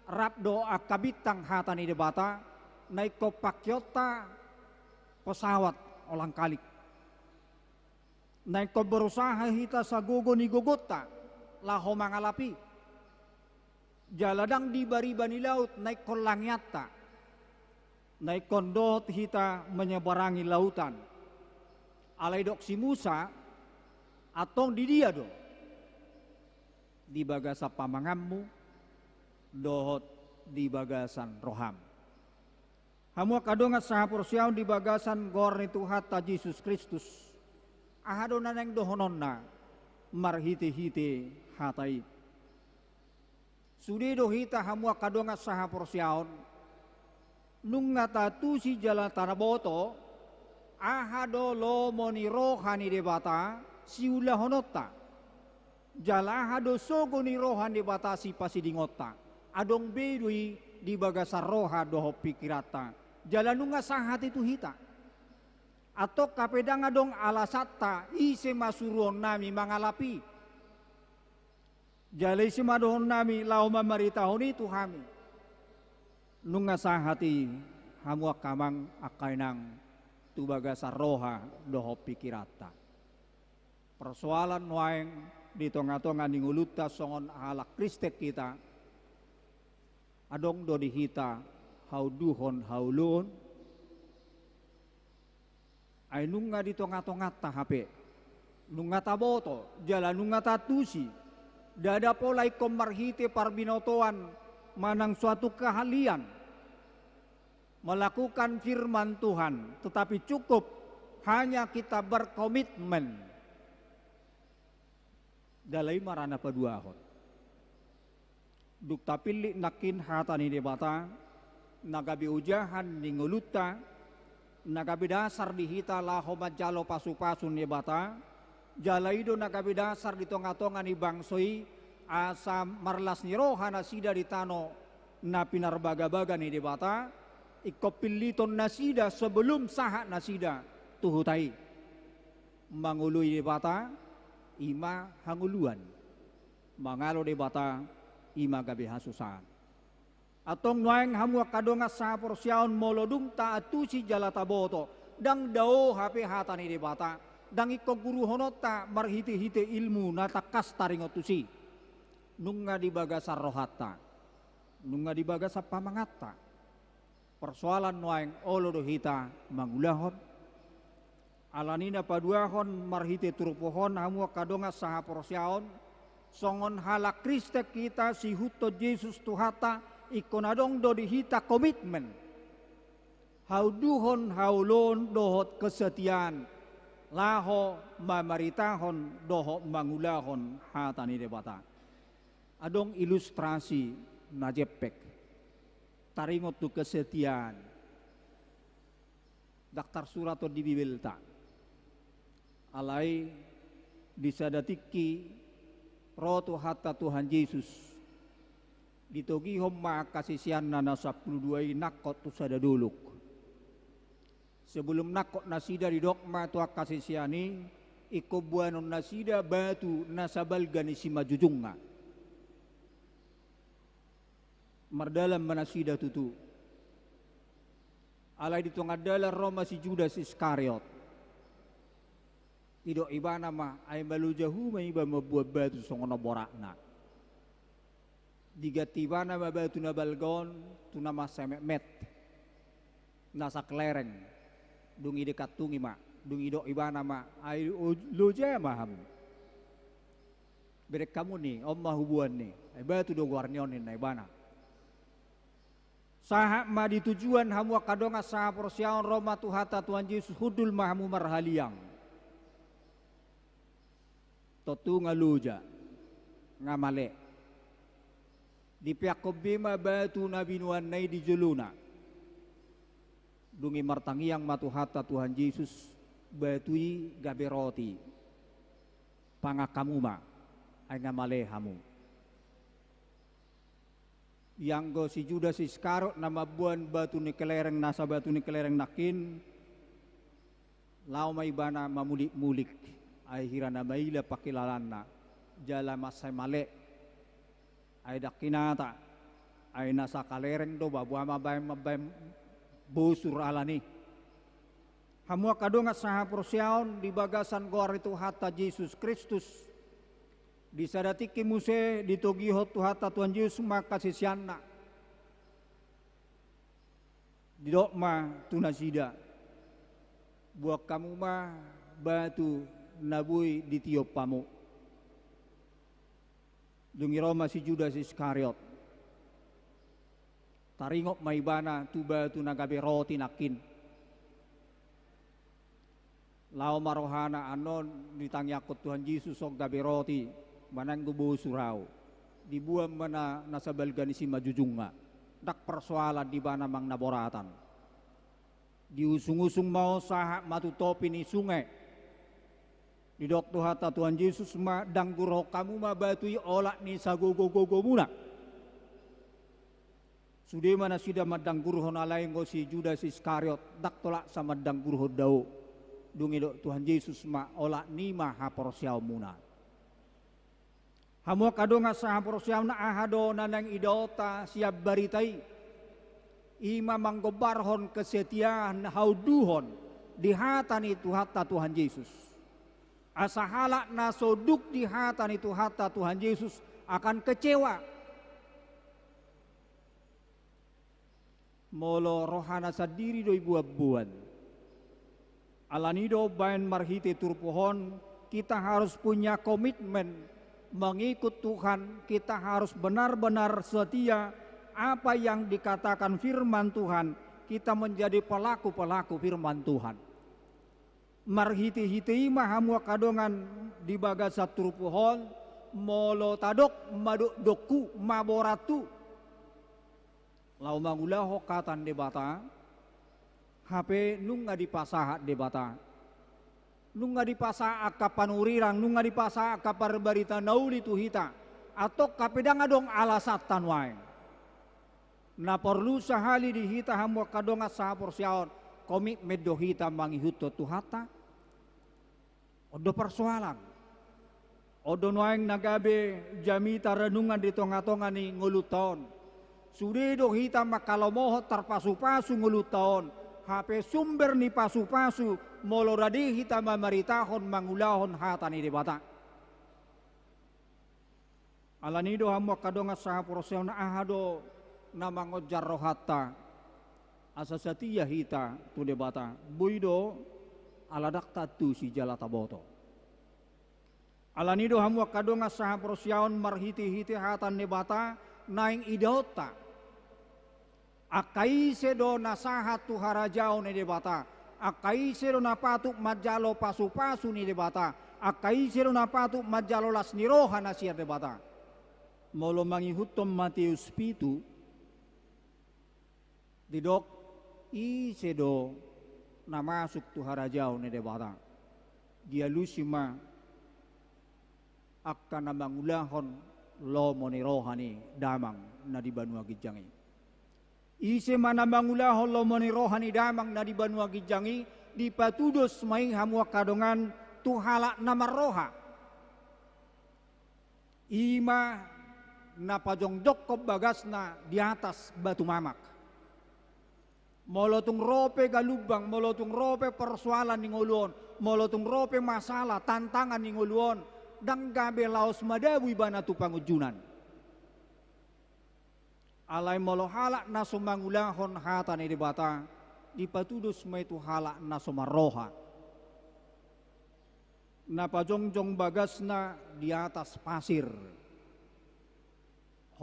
rap dohot angka bintang hata ni Debata, na ingkon pakeonta pesawat olang kalik. Na ingkon berusaha hita sagogo ni gogonta laho mangalap i. Jala ndang di bariba ni laut na ingkon langeanta, na ingkon dohot hita menyeberangi lautan. Alai didok si Musa, antong di dia do? Di bagasan pamanganmu dohot di bagasan roham. Hamu angka dongan sahaporseaon, di bagasan goar ni Tuhanta Jesus Kristus, aha do na naeng dohononna marhitehite hata i? Sude do hita, hamu angka dongan sahaporseaon, nunga tatusi jala taboto aha do lomo ni roha ni Debata siulahononta, jala aha do sogo ni roha ni Debata sipasidingonta. Adong be do i di bagasan roha dohot pingkiranta, jala nunga sahat i tu hita. Antong hape ndang adong alasanta, ise ma suruonnami mangalap i? Jala ise ma dohononnami laho mamaritahon i tu hami? Nunga sahat i, hamu angka amang, angka inang, tu bagasan roha dohot pingkiranta. Persoalan nuaeng di tongatonga ni ngolunta songon halak Kristen hita, adong do di hita haunduhon haoloon? Ai nunga di tongatonganta hape, nunga taboto jala nunga tatusi. Ndada pola ingkon marhite parbinotoan manang suatu keahlian melakukan firman Tuhan, tetapi cukup hanya kita berkomitmen. Jala i ma ra na paduahon. Dung tapillit nangkin hata ni Debata, na gabe ojahan ni ngolunta, na gabe dasar di hita laho manjalo pasupasu ni Debata, jala i do na gabe dasar di tongatonga ni bangso i, asa marlas ni roha nasida di tano na pinarbagabaga ni Debata, ingkon pilliton nasida sebelum sahat nasida tu huta i. Mangoloi Debata, i ma hangoluan. Mangalo Debata, i ma gabe hasusaan. Antong nuaeng hamu angka dongan sahaporseaon, molo dung taantusi jala taboto, ndang dao hape hata ni Debata, ndang ingkon guruhononta marhitehite ilmu na tangkas taringot tusi. Nunga di bagasan rohanta, nunga di bagasan pamanganta. Persoalan nuaeng, olo do hita mangulahon? Alani na paduahon, marhite turpuk on hamu angka dongan sahaporseaon, songon halak Kristen hita siihuthon Jesus Tuhanta, ingkon adong do di hita komitmen, haunduhon, haoloon dohot kesetiaan, laho mamaritahon dohot mangulahon hata ni Debata. Adong ilustrasi na jempek taringot tu kesetiaan. Ndang tarsurat on di Bibelta. Alai di sada tingki ro Tuhanta Tuhan Jesus, ditogihon ma angka siseanna na sampulu dua i nangkok tu sada dolok. Sebelum nangkok nasida, didok ma tu angka sisean i, ingkon boanon nasida batu na sabalga ni simanjujungna. Mardalan ma nasida tutu. Alai di tonga dalan ro ma si Judas Iskariot. Didok ibana ma, ai maloja hamu ma iba mamboan batu songon na boratna. Diganti ibana ma batu na balga on tu na mansai metmet, na saklereng. Dung i dikantungi ma, dung i didok ibana ma, ai loja ma hamu. Bereng hamu ni, on ma huboan ni, ai batu do goar ni on, ninna ibana. Sahat ma di tujuan hamu angka dongan sahaporseaon, ro ma Tuhanta Tuhan Jesus, hundul ma hamu marhaliang. Tontu nga loja, nga male. Dipeakhon be ma batu na binoanna i di jolona. Dung i martangiang ma Tuhanta Tuhan Jesus, batu i gabe roti. Pangan hamu ma, ai nga male hamu. Ianggo si Judas Iskariot na mamboan batu ni kelereng, nasa batu ni kelereng nangkin, laho ma ibana mamulikmulik, ai hira na maila pangkilalaanna, jala mansai male. Ai ndang hinata, ai nasa kelereng do, ba boha ma baen mambaen bosur alani. Hamu angka dongan sahaporseaon, di bagasan goar ni Tuhanta Jesus Kristus, di sada tingki muse ditogihon Tuhanta Tuhan Jesus ma angka siseanna. Didok ma tu nasida, boan hamu ma batu na boi ditiop hamu. Dung i ro ma si Judas Iskariot. Taringot ma ibana tu batu na gabe roti nangkin. Laho ma rohana, annon ditangiangkon Tuhan Jesus on gabe roti, manang gabe bosur ahu. Diboan ma na, nasa balga ni simanjujungna. Ndang persoalan di ibana manang na boratan. Diusung-usung ma on sahat ma tu topi ni sunge. Didok Tuhanta Tuhan Jesus ma, danggurhon hamu ma batu i olat ni sagogo-gogomuna. Sude ma nasida mandanggurhon, alai anggo si Judas Iskariot ndang tolap sa mandanggurhon dao. Dung i didok Tuhan Jesus ma, olat ni ma haporseaonmuna. Hamu angka dongan sahaporseaon, aha do na naeng idaonta sian barita i? I ma manggombarhon kesetiaan, haunduhon di hata ni Tuhanta Tuhan Jesus. Asa halak na so unduk di hata ni Tuhanta Tuhan Jesus akan kecewa. Molo rohana sandiri do iboanboan. Alani do baen marhite turpuk on, kita harus punya komitmen mengikut Tuhan, kita harus benar-benar setia Apa yang dikatakan firman Tuhan, kita menjadi pelaku-pelaku firman Tuhan. Marhite-hite i ma hamu angka dongan di bagasan turpuk on, molo tadok madokdokhu, maborathu laho mangulahon hata ni Debata, hape nunga dipasahat Debata. Nunga dipasahat angka panurirang, nunga dipasahat angka parbarita na uli tu hita. Antong hape ndang adong alasanta nuaeng. Na porlu sahali di hita hamu angka dongan sahaporseaon, komitmen do hita mangihuthon Tuhanta. On do persoalan. On do nuaeng na gabe jamita renungan di tonga-tonga ni ngolunta on. Sude do hita mangkalomohon tarpasu-pasu ngolunta on, hape sumber ni pasu-pasu molo rade hita mamaritahon mangulahon hata ni Debata. Alani do hamu angka dongan sahaporseaon, aha do na mangonjar rohanta asa satia hita tu Debata? Boi do ala ndang taantusi jala taboto. Alani do hamu angka dongan sahaporseaon, marhite-hite hata ni Debata naeng idaonta. Angka ise do na sahat tu harajaon ni Debata? Angka ise do na patut manjalo pasu-pasu ni Debata? Angka ise do na patut manjalo las ni roha na sian Debata? Molo mangihuthon Mateus pitu, didok, ise do na masuk tu harajaon ni Debata? Dialusi ma angka na mangulahon lomo ni roha ni Damang na di banua ginjang i. Ise ma na mangulahon lomo ni roha ni Damang na di banua ginjang i? Dipatudos ma i hamu angka dongan tu halak na marroha. I ma na pajongjongkon bagasna di atas batu mamak. Molo tung ro pe galumbang, molo tung ro pe persoalan di ngolu on, molo tung ro pe masalah, tantangan di ngolu on, ndang gabe laos madabu ibana tu pangunjunan. Alai molo halak na so mangulahon hata ni Debata, dipatudos ma i tu halak na so marroha. Na pajongjong bagasna di atas pasir.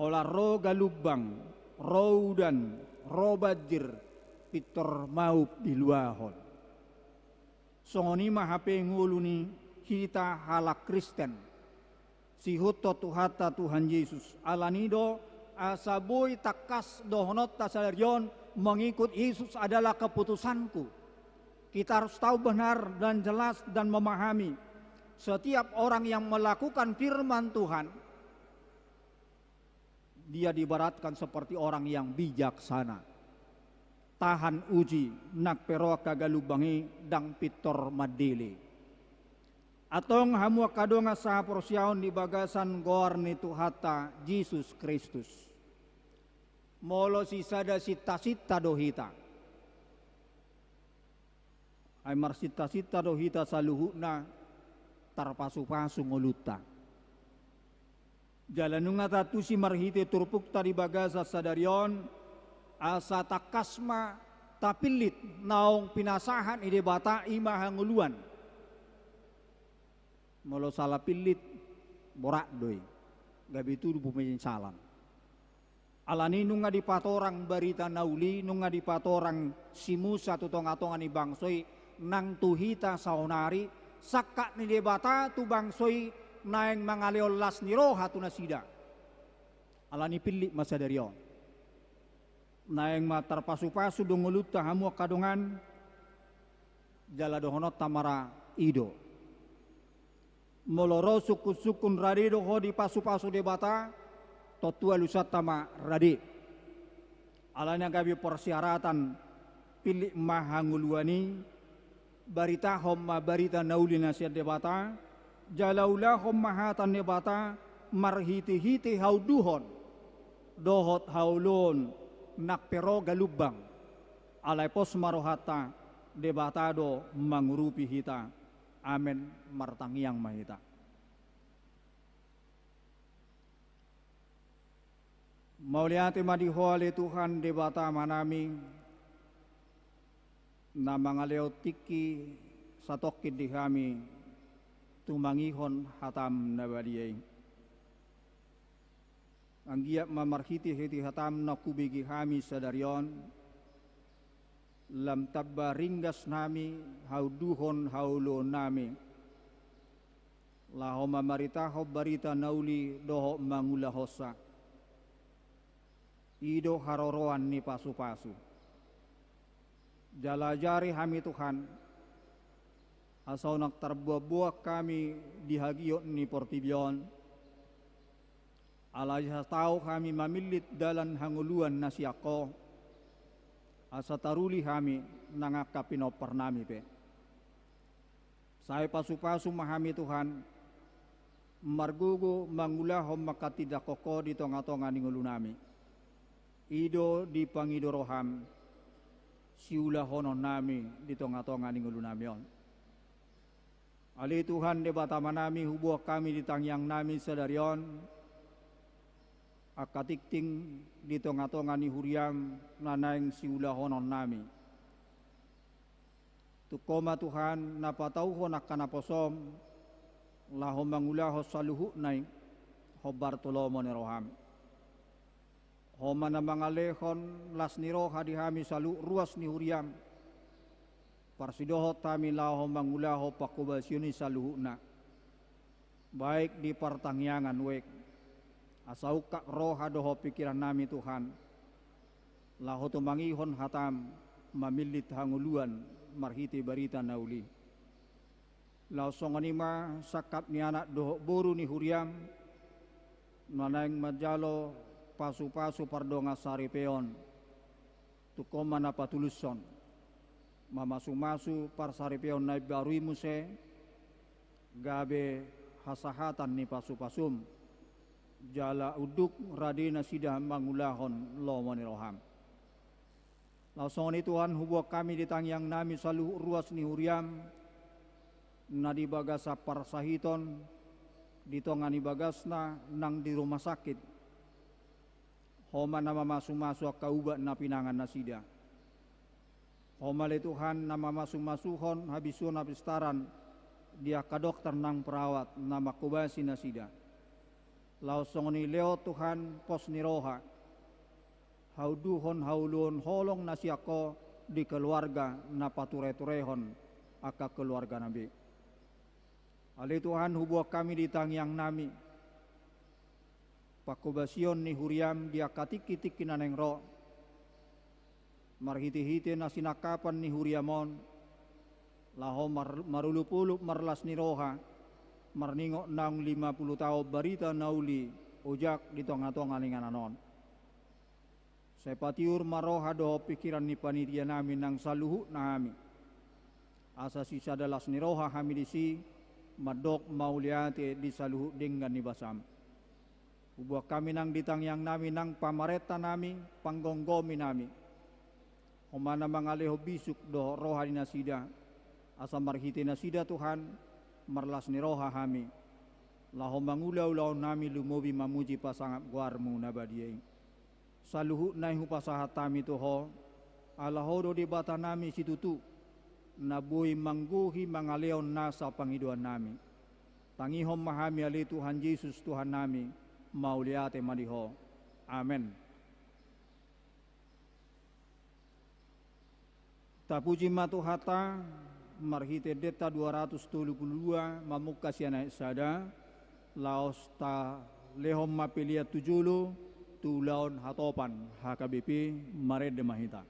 Holan ro galumbang, ro udan, ro banjir, pintor maup diluahon. Songon i ma hape ngolu ni hita halak Kristen, siihuthon Tuhanta Tuhan Yesus. Alani do asa boi tangkas dohononta sadari on, mengikut Yesus adalah keputusanku. Kita harus tahu benar dan jelas dan memahami, setiap orang yang melakukan firman Tuhan, dia diibaratkan seperti orang yang bijaksana. Tahan uji, nang pe ro angka galumbang i ndang pintor mandele. Antong hamu angka dongan sahaporseaon di bagasan goar ni Tuhanta Jesus Kristus. Molo sisada sinta-sinta do hita. Ai marsinta-sinta do hita saluhutna, tarpasu-pasu ngolunta. Jala nunga taantusi marhite turpukta di bagasan sadari on, asa tangkas ma tapillit naung pinasahat ni Debata, i ma hangoluan. Molo sala pillit, borat do i, gabe tubu penyesalan. Alani nunga dipatorang barita na uli, nunga dipatorang si Musa tu tonga-tonga ni bangso i, nang tu hita saonari, sangkap ni Debata tu bangso i naeng mangalehon las ni roha tu nasida. Alani pillit ma sadari on. Naeng ma tarpasu-pasu do ngolunta hamu angka dongan, jala dohononta ma ra i do. Molo ro sungkun-sungkun rade do ho dipasu-pasu Debata, tontu alusanta ma rade. Alani na gabe persyaratan, pillit ma hangoluan i, baritahon ma barita na uli na sian Debata, jala ulahon ma hata ni Debata marhite-hite haunduhon dohot haoloon nang pe ro galumbang. Alai pos ma rohanta, Debata do mangurupi hita. Amen. Martangiang ma hita. Mauliate ma di Ho ale Tuhan Debata Amanami, na mangalehon tingki satongkin di hami tumangihon hataM na badia i. Anggiat ma marhitehite hataM na hubege hami sadari on, lam tamba ringgas nami haunduhon haoloon nami, laho mamaritahon barita na uli dohot mangulahonsa. I do haroroan ni pasupasu. Jala ajari hami Tuhan, asa unang tarboanboan hami di hagiot ni portibi on, alai asa tau hami mamillit dalan hangoluan na sian Ho, asa taruli hami nang angka pinompar nami pe. Sai pasupasu ma hami Tuhan, margogo mangulahon manghatindanghon Ho di tongatonga ni ngolu nami. I do dipangido rohaM, siulahonon nami di tongatonga ni ngolu nami on. Ale Tuhan Debata Amanami, huboan hami di tangiang nami sadari on, angka tingting di tongatonga ni huriaM na naeng siulahonon nami. Tungkol ma Tuhan na patauhon angka naposoM, laho mangulahon saluhutna i hombar tu lomo ni rohaM. Ho ma na mangalehon las ni roha di hami saluhut ruas ni huriaM, parsidohot hami laho mangulahon panghobasion i saluhutna, baik di partangiangan nuaeng, asa ungkap roha dohot pingkiran nami Tuhan, laho tumangihon hataM, mamillit hangoluan marhite barita na uli. Laos songon i ma sangkap ni anak dohot boru ni huriaM, na naeng manjalo pasupasu pardongan saripeon, tungkol ma na patulushon, mamasumasu parsaripeon na imbaru i muse, gabe hasahatan ni pasupasuM, jala unduk rade nasida mangulahon lomo ni rohaM. Laos songon i Tuhan, huboan hami di tangiang nami saluhut ruas ni huriaM, na di bagasan parsahiton, di tonga ni bagasna nang di rumah sakit. Ho ma na mamasumasu angka ubat na pinangan nasida. Ho ma ale Tuhan na mamasumasuhon habisuhon hapistaran di angka dokter nang perawat na manghobasi nasida. Laos songon i lehon Tuhan pos ni roha, haunduhon haoloon holong na sian Ho di keluarga na patureturehon angka keluargana be. Ale Tuhan, huboan hami di tangiang nami panghobasion ni huriaM di angka tingkitingki na naeng ro, marhitehite na sinangkapan ni huriaM on, laho mar-, marolopolop marlas ni roha, marningot naung lima pulu taon barita na uli ojak di tongatonga ni inganan on. Sai patiur ma roha dohot pingkiran ni panitia nami nang saluhutna hami, asa sisada las ni roha hami disi, mandok mauliate di saluhut denggan ni basaM. Huboan hami nang di tangiang nami nang pamarenta nami, panggomgomi nami. Ho ma na mangalehon bisuk dohot roha ni nasida, asa marhite nasida Tuhan, marlas ni roha hami, laho mangula ulaon nami lumobi mamuji pasangap goarMu na badia i. Saluhutna i hupasahat hami tu Ho, ala Ho do Debata nami situtu, na boi manggohi mangalehon nasa pangidoan nami. Tangihon ma hami ale Tuhan Jesus Tuhan nami, mauliate ma di Ho. Amen. Tapuji ma Tuhanta, marhite endenta dua ratus tolu pulu dua, mamungka sian ayat sada, laos talehon ma pelean tu jolo, tu ulaon hatopan H K B P, marende ma hita.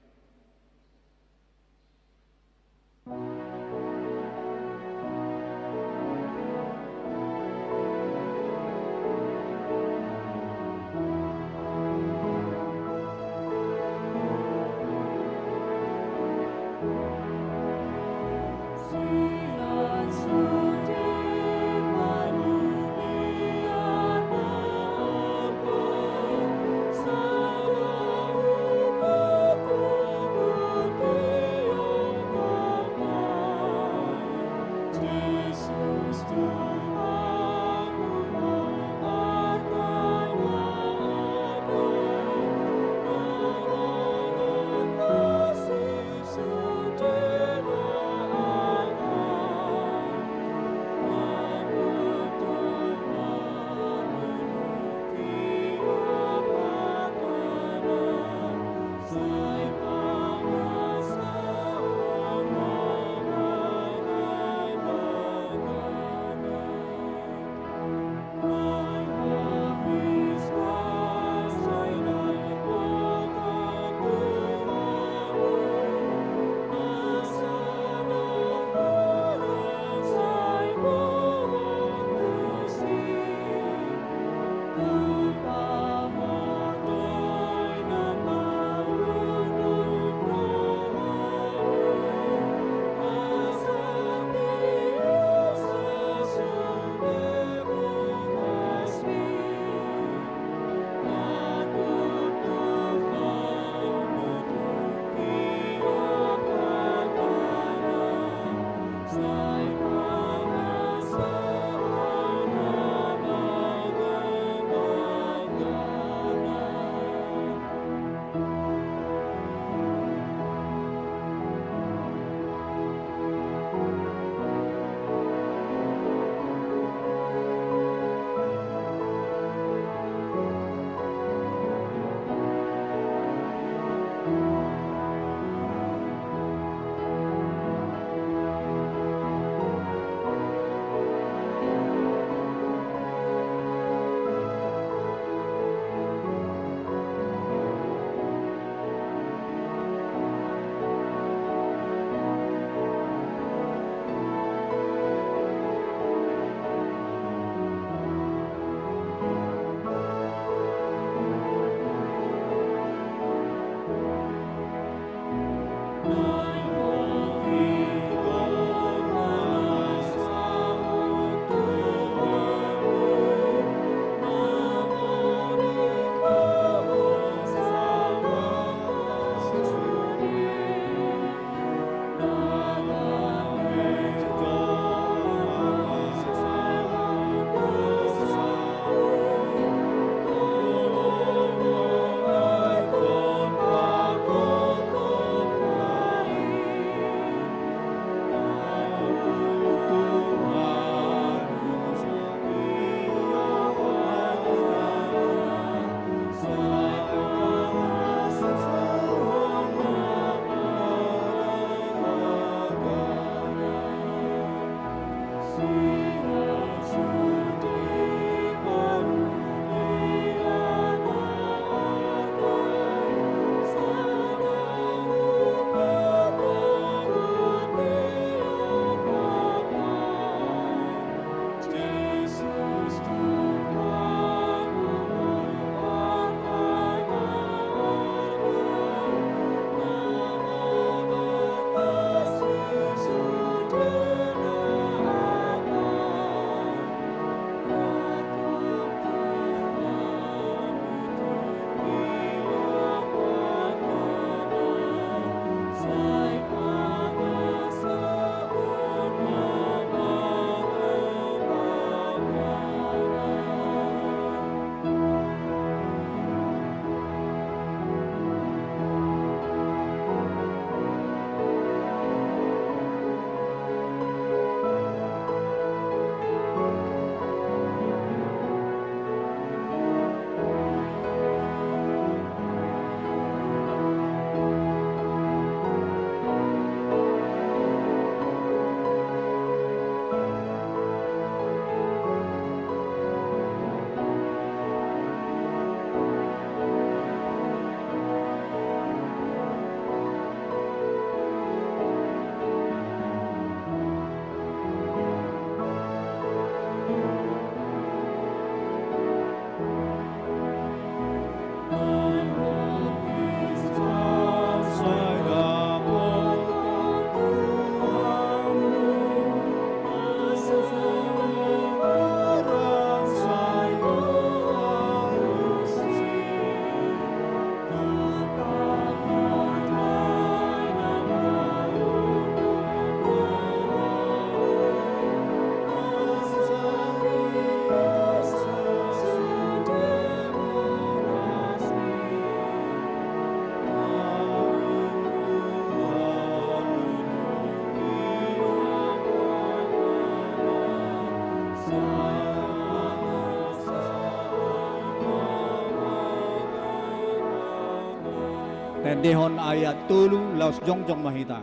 Endehon ayat tolu, laos jongjong ma hita.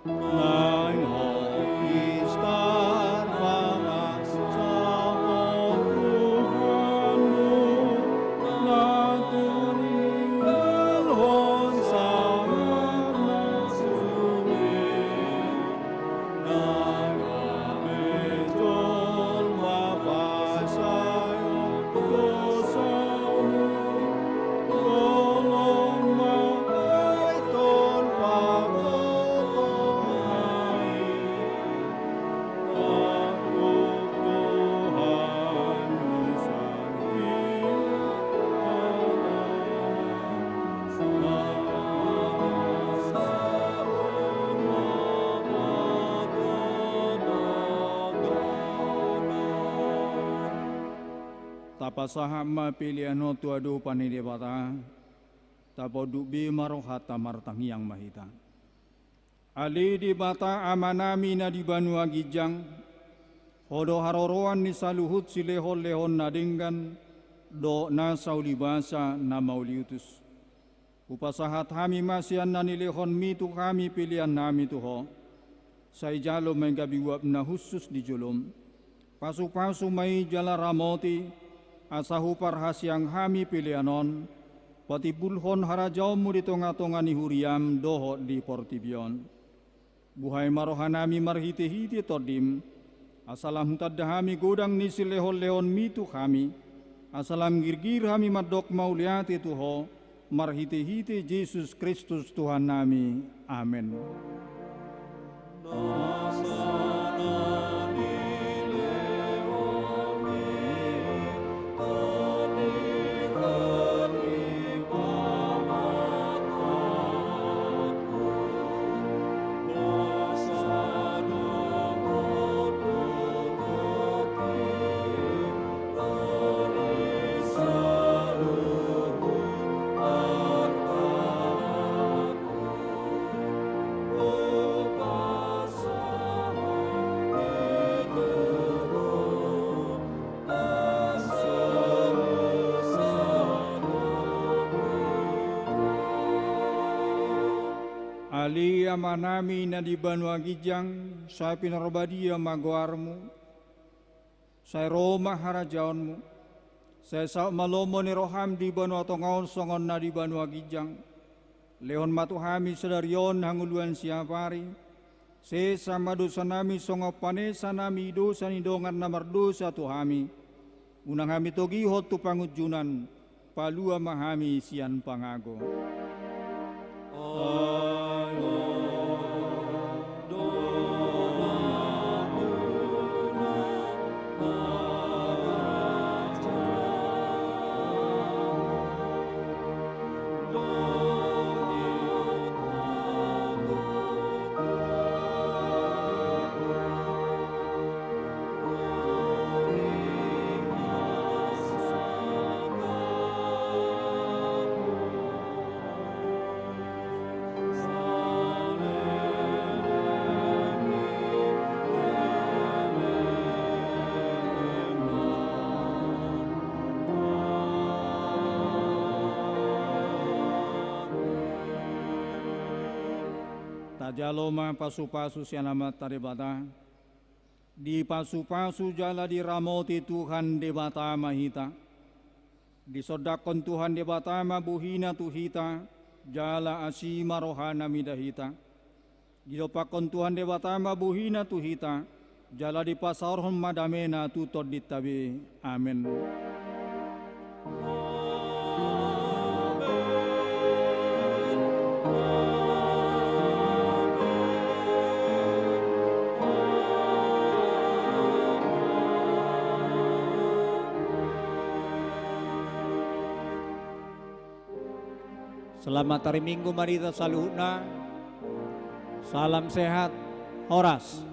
Nang istar pangasahon Tuhanmu, na turingelhon sahat na sude. Tapasahat ma pelean on tu adopan ni Debata, tapaunduk be ma rohanta, martangiang ma hita. Ale Debata Amanami na di banua ginjang, Ho do haroroan ni saluhut silehonlehon na denggan, dohot nasa ulibasa na mauliutus. Hupasahat hami ma sian na nilehonMi tu hami peleannami tu Ho. Sai jalo ma i gabe uap na hushus di joloM. Pasupasu ma i jala ramoti, asa huparhaseang hami pelean on, patimbulhon harajaonMu di tongatonga ni huriaM dohot di portibi on. Buhai ma rohanami marhitehite TondiM, asa lam hutanda hami godang ni silehonlehonMi tu hami, asa lam girgir hami mandok mauliate tu Ho, marhitehite Jesus Kristus Tuhannami. Amen. Ale Amanami na di banua ginjang, sai pinarbadia ma goarMu, sai ro ma harajaonMu, sai saut ma lomo ni rohaM di banua tonga on songon na di banua ginjang. Lehon ma tu hami sadari on hangoluan siapari, sesa ma dosanami songon panesanami dosa ni dongan na mardosa tu hami. Unang hami togihon tu pangunjunan, palua ma hami sian pangago. Tajalo ma pasupasu sian Amanta Debata. Dipasupasu jala diramoti Tuhan Debata ma hita. Disondangkon Tuhan Debata ma bohiNa tu hita, jala asi ma rohaNa mida hita. Didompakkon Tuhan Debata ma bohiNa tu hita, jala dipasaorhon ma dameNa tu tondinta be. Amen. Selamat hari Minggu ma di hita saluhutna. Salam sehat, horas.